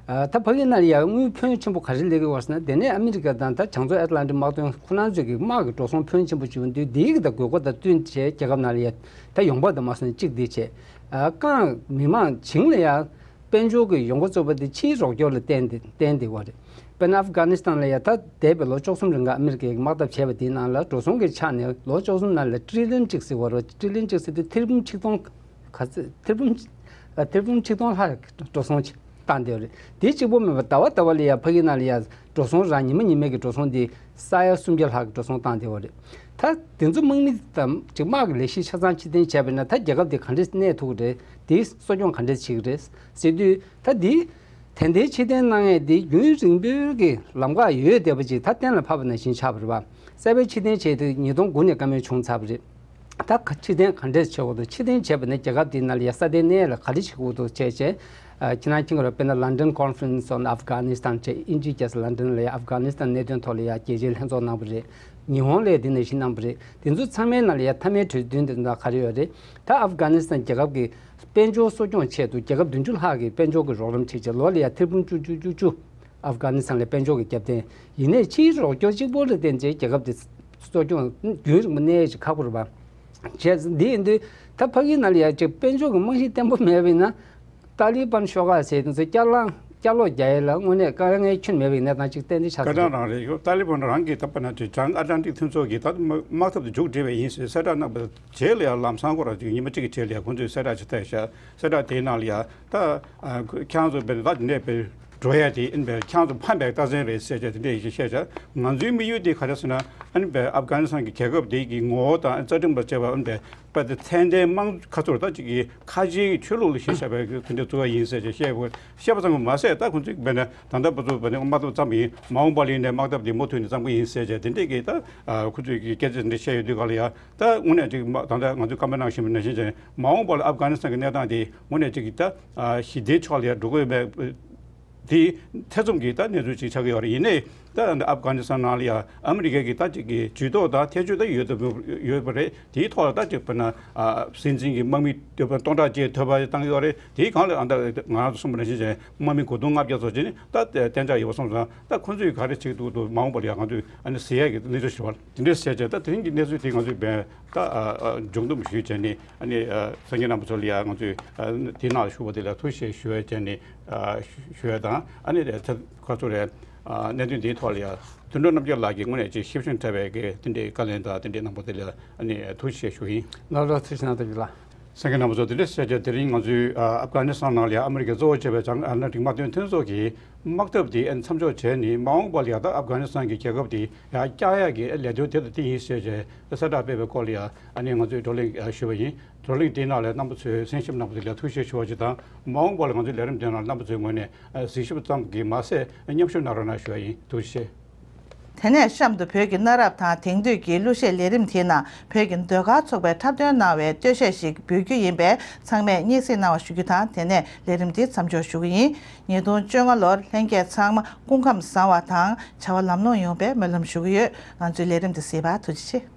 ཨ། ད་ཕ་གི་ནང་ལ་ཡ་དངུལ་ཕོན་ཆེན་པོ་ག་རེ་སླེབས་ཀྱི་ཡོད་ཟེར་ན། དེ་ནས་ཨ་མི་རི་ཀ་དང་ད་བྱང་མཚོ་ཨེཊ་ལན་ཊིག་དམག་དོན་ཁོ་རང་ཚོས་ཀྱི་དམག་གི་འགྲོ་སོང་ཕོན་ཆེན་པོ་བྱུང་དུས་འདིའི་གི་ད་དགོས་མཁོ་དང་བསྟུན་བྱས་རྒྱལ་ཁབ་ནང་ལ་ཡ་ད་ཡོང་འབབ་དང་མ་སོང་ནས་གཅིག་འདི་བྱས། ཨ། རྐང་མི་མང་བྱིངས་ལ་ཡ། དཔལ་འབྱོར་གྱི་ཡོང་སྒོ་གཙོ་བོ་དེ་ཕྱིའི་རོགས་སྐྱོར་ལ་བརྟེན་ཏེ་བརྟེན་ཏེ་ཡོད་རེད། དཔེར་ན་ཨབ་གྷ་ནི་སི་ཐན་ལ་ཡ་ད་འདས་པའི་ལོ་བཅུ་གསུམ་རིང་ག་ཨ་མི་རི་ཀས་དམག་འཐབ་བྱས་པ་དེའི་ནང་ལ་འགྲོ་སོང་གི་ཆ་ནས་ལོ་བཅུ་གསུམ་ནང་ལ་ཊི་རི་ལི་ཡོན་གཅིག་ཟེར་བ་རེད། ཊི་རི་ལི་ཡོན་གཅིག་ཟེར་དུས་ཐེར་འབུམ་ཆིག་སྟོང་ག་ཚོད། ཐེར་འབུམ་ཨ། ཐེར་འབུམ་ཆིག་སྟོང་ལྷག་འགྲོ་སོང་བཏང་བསྡད་ཡོད་རེད། དེ་གཅིག་པོ་མིན་པར་ཟླ་བ་ཟླ་བ་ལ་ཡ་ཕ་གི་ནང་ལ་ཡ་འགྲོ་སོང་རང་ཉི་མ་ཉི་མའི་གི་འགྲོ་སོང་དེ་ས་ཡ་སུམ་བརྒྱ་ལྷག་གི་འགྲོ་སོང་བཏང་བསྡད་ཡོད་རེད། ད་དེ་ཚོ་དམག་མི་དང་ཅིག་དམག་གི་ལས་གཞི་ཆ་ཚང་ཕྱིར་འཐེན་བྱས་པ་ཡིན་ན་ད་རྒྱལ་ཁབ་དེ་ག་འདྲས་གནས་ཐུབ་ཀྱི་རེད། དེ་གསོ་སྐྱོང་ག་འདྲས་བྱེད་ཀྱི་རེད་ཟེར་དུས། ད་འདི་དེ་འདྲའི་ཕྱིར་འཐེན་གནང་ཡས་འདི་རྒྱུན་རིང་པོའི་གི་ལམ་ཁ་ཡོད་བསྡད་པ་ཅིག་ད་གཏན་ལ་ཕབ་པ་ནང་བཞིན་ཆགས་པ་རེད་པ། གསར་པའི་ཕྱིར་འཐེན་བྱས་དུས་ཉིས་སྟོང་དགུ་ནས་བཀའ་མོལ་བྱུང་ཚར་བ་རེད། ད་ག་ཕྱིར་འཐེན་ག་འདྲས་བྱེད་དགོས་འདུག་ཕྱིར་འཐེན་བྱས་པ་ནས་རྒྱལ་ཁབ་དེའི་ནང་ལ་ཡ་སྲ་བརྟན་གནས་ལ་ག་རེ་བྱེད་དགོས་འདུག་བྱས་བྱས། ཨ། ཁྱེད་རང་མཁྱེན་གྱི་རེད། དཔེར་ན་London Conference on Afghanistan བྱས། དབྱིན་ཇིའི་རྒྱལ་ས་ལན་ཌན་ལ་ཡ་ཨབ་གྷ་ནི་སི་ཐན་གནད་དོན་ཐོག་ལ་ཡ་རྒྱལ་སྤྱིའི་ལྷན་ཚོགས་གནང་བ་རེད། ཉི་ཧོང་ལ་དེ་ནང་བཞིན་གནང་བ་རེད། དེ་ཚོ་ཚང་མའི་ནང་ལ་ཡ་མཐའ་མའི་གྲོས་མཐུན་དེ་ཚོ་ག་རེ་ཡོད་རེད། ད་ཨབ་གྷ་ནི་སི་ཐན་རྒྱལ་ཁབ་ཀྱི་དཔལ་འབྱོར་གསོ་སྐྱོང་ཆེད་དུ་རྒྱལ་ཁབ་བདུན་ཅུ་ལྷག་གིས་དཔལ་འབྱོར་གྱི་རོགས་རམ་བྱེད་ཆེད་ལོ་ལ་ཡ་ཐེར་འབུམ་བཅུ་བཅུ་བཅུ་བཅུ་ཨབ་གྷ་ནི་སི་ཐན་ལ་དཔལ་འབྱོར་གྱི་རྒྱབ་རྟེན། ཡིན་ནའི་ཕྱིའི་རོགས་སྐྱོར་གཅིག་པོ་ལ་བརྟེན་བྱས་རྒྱལ་ཁབ་དེ་གསོ་སྐྱོང་རྒྱུན་རིང་པོ་གནས་ཡས་ཞིག་ཁག་པོ་རེད་པ། བྱས་ཙང་འདི་ཡིན་དུས་ད་ཕ་གིའི་ནང་ལ་ཡ་ཅིག་དཔལ་འབྱོར་གྱི་རྨང་གཞི་བརྟན་པོ་མེད་པ་ཡིན་ན། ཏཱ་ལི་བན་ཤོག་ཁག་ཟེར་དེ་ཚོ་བསྐྱར་ལངས་བསྐྱར་ལོག་རྒྱག་ཡས་ལ་དངོས་གནས་དཀའ་ངལ་ཁྱོན་མེད་པའི་གནས་སྟངས་ཅིག་ཏན་ཏན་ཆགས་ཀྱི་རེད། ཀ་ཏང་རང་རེད། ཡོ་ཏཱ་ལི་བན་རང་གིས་ད་ཕར་ན་དེ་བྱང་ཨ་ཊ་ལན་ཊིག་མཐུན་ཚོགས་ཀྱི་ད་དམག་འཐབ་དེ་མཇུག་སྒྲིལ་བ་ཡིན་ཟེར་གསལ་བསྒྲགས་གནང་བའི་རྗེས་ལ་ཡང་ལམ་སང་སྐོར་ཅིག་ཉི་མ་གཅིག་གི་རྗེས་ལ་ཡང་ཁོང་ཚོས་གསལ་བསྒྲགས་ཅིག་བཏང་ཤག་གསལ་བསྒྲགས་དེའི་ནང་ལ་ཡང་ད་ཁྱེད་རང་ཚོ་བས་ད་འདི་འདྲས་བས་འགྲོ་ཡ་དེ་ཨིན་པས། ཁྱེད་རང་ཚོ་ཕམ་པའི་རྟགས་མཚན་རེད་ཟེར་བྱས་དེ་འདྲས་ཞིག་བཤད་ཤག་ང་ཚོའི་དམིགས་ཡུལ་དེ་ག་རེ་ཟེར་ན་ཨ་ནི་བས་ཨབ་གྷ་ནི་སི་ཐན་གྱི་རྒྱལ་ཁབ་དེ་གི་ངོ་བོ་དང་རྩ་ཁྲིམས་པ་བཅས་པ་ཨ་ནི་བས། པ་དེ་ཚད་ལྡན་དམངས་ཁ་ཐོར་ད་ཅིག་གི་ཁ་ཆེའི་ཆོས་ལུགས་ལ་གཞི་བཞག་པའི་དེ་འདྲ་བཙུགས་པ་ཡིན་ཟེར་བྱས་བཤད་དགོས། བཤད་པ་ཙམ་གྱིས་མ་ཟད་ད་ཁོང་ཚོས་བས་ན་ད་ལྟ་བར་དུ་བས་ན་དམག་འཐབ་བརྩམས་པ་ཡིན། མ་འོངས་པ་ལ་ཡིན་ནའི་དམག་འཐབ་དེ་མུ་མཐུད་ནས་བརྩམ་གྱི་ཡིན་ཟེར་བྱས་དེ་འདྲས་ཀྱི་ད་ཁོང་ཚོས་ཀྱི་སྐད་ཆ་དེ་འདྲ་བཤད་ཡོད་དུས་ག་ལ་ཡ་ད་དངོས་གནས་ཅིག་ད་ལྟ་ང་ཚོས་བཀའ་མོལ་གནང་བཞིན་པ་ནང་བཞིན་བྱས་ནས་མ་འོངས་པ་ལ་ཨབ་གྷ་ནི་སི་ཐན་གྱི་གནས་སྟངས་དེ་དངོས་གནས་ཅིག་གི་ད་ཞི་བདེའི་ཕྱོགས་ལ་ཡ་འགྲོ་དགོས་པའི། དེའི་ཐེ་ཚོམ་གྱི་ད་གནས་ཚུལ་ཅིག་ཆགས་ཀྱི་ཡོད་རེད། ཡིན་ནའི་ད་ཨབ་གྷ་ནི་སི་ཐན་ནང་ལ་ཡང་ཨ་མི་རི་ཀའི་གི་ད་ཅིག་གི་ཇུས་གཏོགས་དང་ཐེ་བྱུས་ད་ཡོད་དུ་ཡོད་པ་རེད། དེའི་ཐོག་ལ་ད་ཅིག་དཔེར་ན་སྲིད་འཛིན་གྱི་དམག་མི་སྟོང་ཕྲག་གཅིག་ཐོབ་པ་བཏང་གི་ཡོད་རེད། དེའི་སྒང་ལ་ཨ་ད་ང་རང་ཚོ་གསུངས་པ་ནང་བཞིན་བྱས་དམག་མི་དགུ་སྟོང་ལྔ་བརྒྱ་ཙམ་ཅིག་ནི་ད་གཏན་འཇགས་ཡོད་པ་སོང་ཙང་ད་ཁོང་ཚོས་ག་རེ་བྱེད་ཀྱི་འདུག་འདུག་མ་འོངས་པ་ལ་ཡང་ང་ཚོས་ཨ་ནི་གཟིགས་ཡག་གི་གནས་ཚུལ་ཞིག་རེད་པ། དེ་འདྲ་བྱས་བྱས་ད་དེ་རིང་གི་གནས་ཚུལ་དེ་ང་ཚོས་བས་ད་མཇུག་བསྡོམས་ཞུས་བྱས་ནས་ཨ་ནི་སངས་རྒྱས་རྣམ་པ་ཚོ་ལ་ཡང་ང་ཚོས་དེ་ནང་ཞུགས་པ་དེ་ལ་ཐུགས་རྗེ་ཆེ་ཞུ་བ་བྱས་ནས། ཞུ་ཡ་དང་ཨ་ནི་ད་ཁ་ཚུར་རེད། གནད་དོན་འདིའི་ཐོག་ལ་ཡ་དོན་གྲུབ་རྣམ་རྒྱལ་ལགས་ཀྱིས་དངོས་གནས་ཅིག་ཞིབ་ཅིང་ཕྲ་བའི་གི་དེ་འདྲའི་བཀའ་ལན་དང་དེ་འདྲའི་གནང་པ་དེ་ལ་ཨ་ནི་ཐུགས་རྗེ་ཆེ་ཞུ་ཡིན། ལགས་ལགས་ཐུགས་རྗེ་གནང་། ཐུགས་རྗེ་ལགས། སངས་རྒྱས་རྣམ་པ་ཚོ་དེ་འདྲ་བཤད་བྱས་དེ་རིང་ང་ཚོའི་ཨ་ཨབ་གྷ་ནི་སི་ཐན་ནང་ལ་ཡ་ཨ་མི་རི་ཀས་གཙོ་བོ་བྱས་པའི་བྱང་ཨ་ཊ་ལན་ཊིག་དམག་དོན་མཐུན་ཚོགས་ཀྱི་དམག་འཐབ་དེ་ཨ་ནི་མཚམས་འཇོག་བྱས་ནས་མ་འོངས་པ་ལ་ཡ་ད་ཨབ་གྷ་ནི་སི་ཐན་གྱི་རྒྱལ་ཁབ་དེ་ཡ་བསྐྱར་ཡག་གི་ལས་དོན་དེ་དང་དེ་ཡིན་ཟེར་བྱས་གསལ་བསྒྲགས་སྤེལ་བའི་སྐོར་ལ་ཡ་ཨ་ནི་ང་ཚོས་བགྲོ་གླེང་ཞུས་པ་ཡིན། བགྲོ་གླེང་དེའི་ནང་ལ་རྣམ་པ་ཚོས་གསན་ཞིབ་གནང་བ་དེ་ལ་ཐུགས་རྗེ་ཆེ་ཞུ་བ་ཅིག་དང་། མ་འོངས་པ་ལ་ང་ཚོའི་ལས་རིམ་དེ་ནང་རྣམ་པ་ཚོའི་ངོས་ནས་གཟིགས་ཞིབ་ཙམ་གྱིས་མ་ཟད་མཉམ་ཞུགས་གནང་རོགས་གནང་ཞུ་བ་ཡིན། ཐུགས་རྗེ་ཆེ། དེ་ནས་གཤམ་དུ་བོད་ཀྱི་གནའ་རབས་དང་དེང་དུས་ཀྱི་གླུ་གཞས་ལས་རིམ་དེའི་ནང་བོད་ཀྱི་ཟློས་གར་ཚོགས་པས་འཁྲབ་སྟོན་གནང་བའི་སྟོད་གཞས་ཤིག་འབུལ་རྒྱུ་ཡིན་པས་ཚང་མས་སྙན་སེང་གནང་བ་ཞུ་རྒྱུ་དང་། དེ་ནས་ལས་རིམ་འདི་མཚམས་འཇོག་ཞུ་གི་ཡིན། ཉིས་སྟོང་བཅོ་ལྔ་ལོར་ལྷན་རྒྱས་ཚང་མ་སྐུ་ཁམས་བཟང་བ་དང་བྱ་བ་ལམ་ལྷོང་ཡོང་བའི་སྨོན་ལམ་ཞུ་གི་ཡོད། ང་ཚོའི་ལས་རིམ་འདི་གཟིགས་པར་ཐུགས་རྗེ་ཆེ།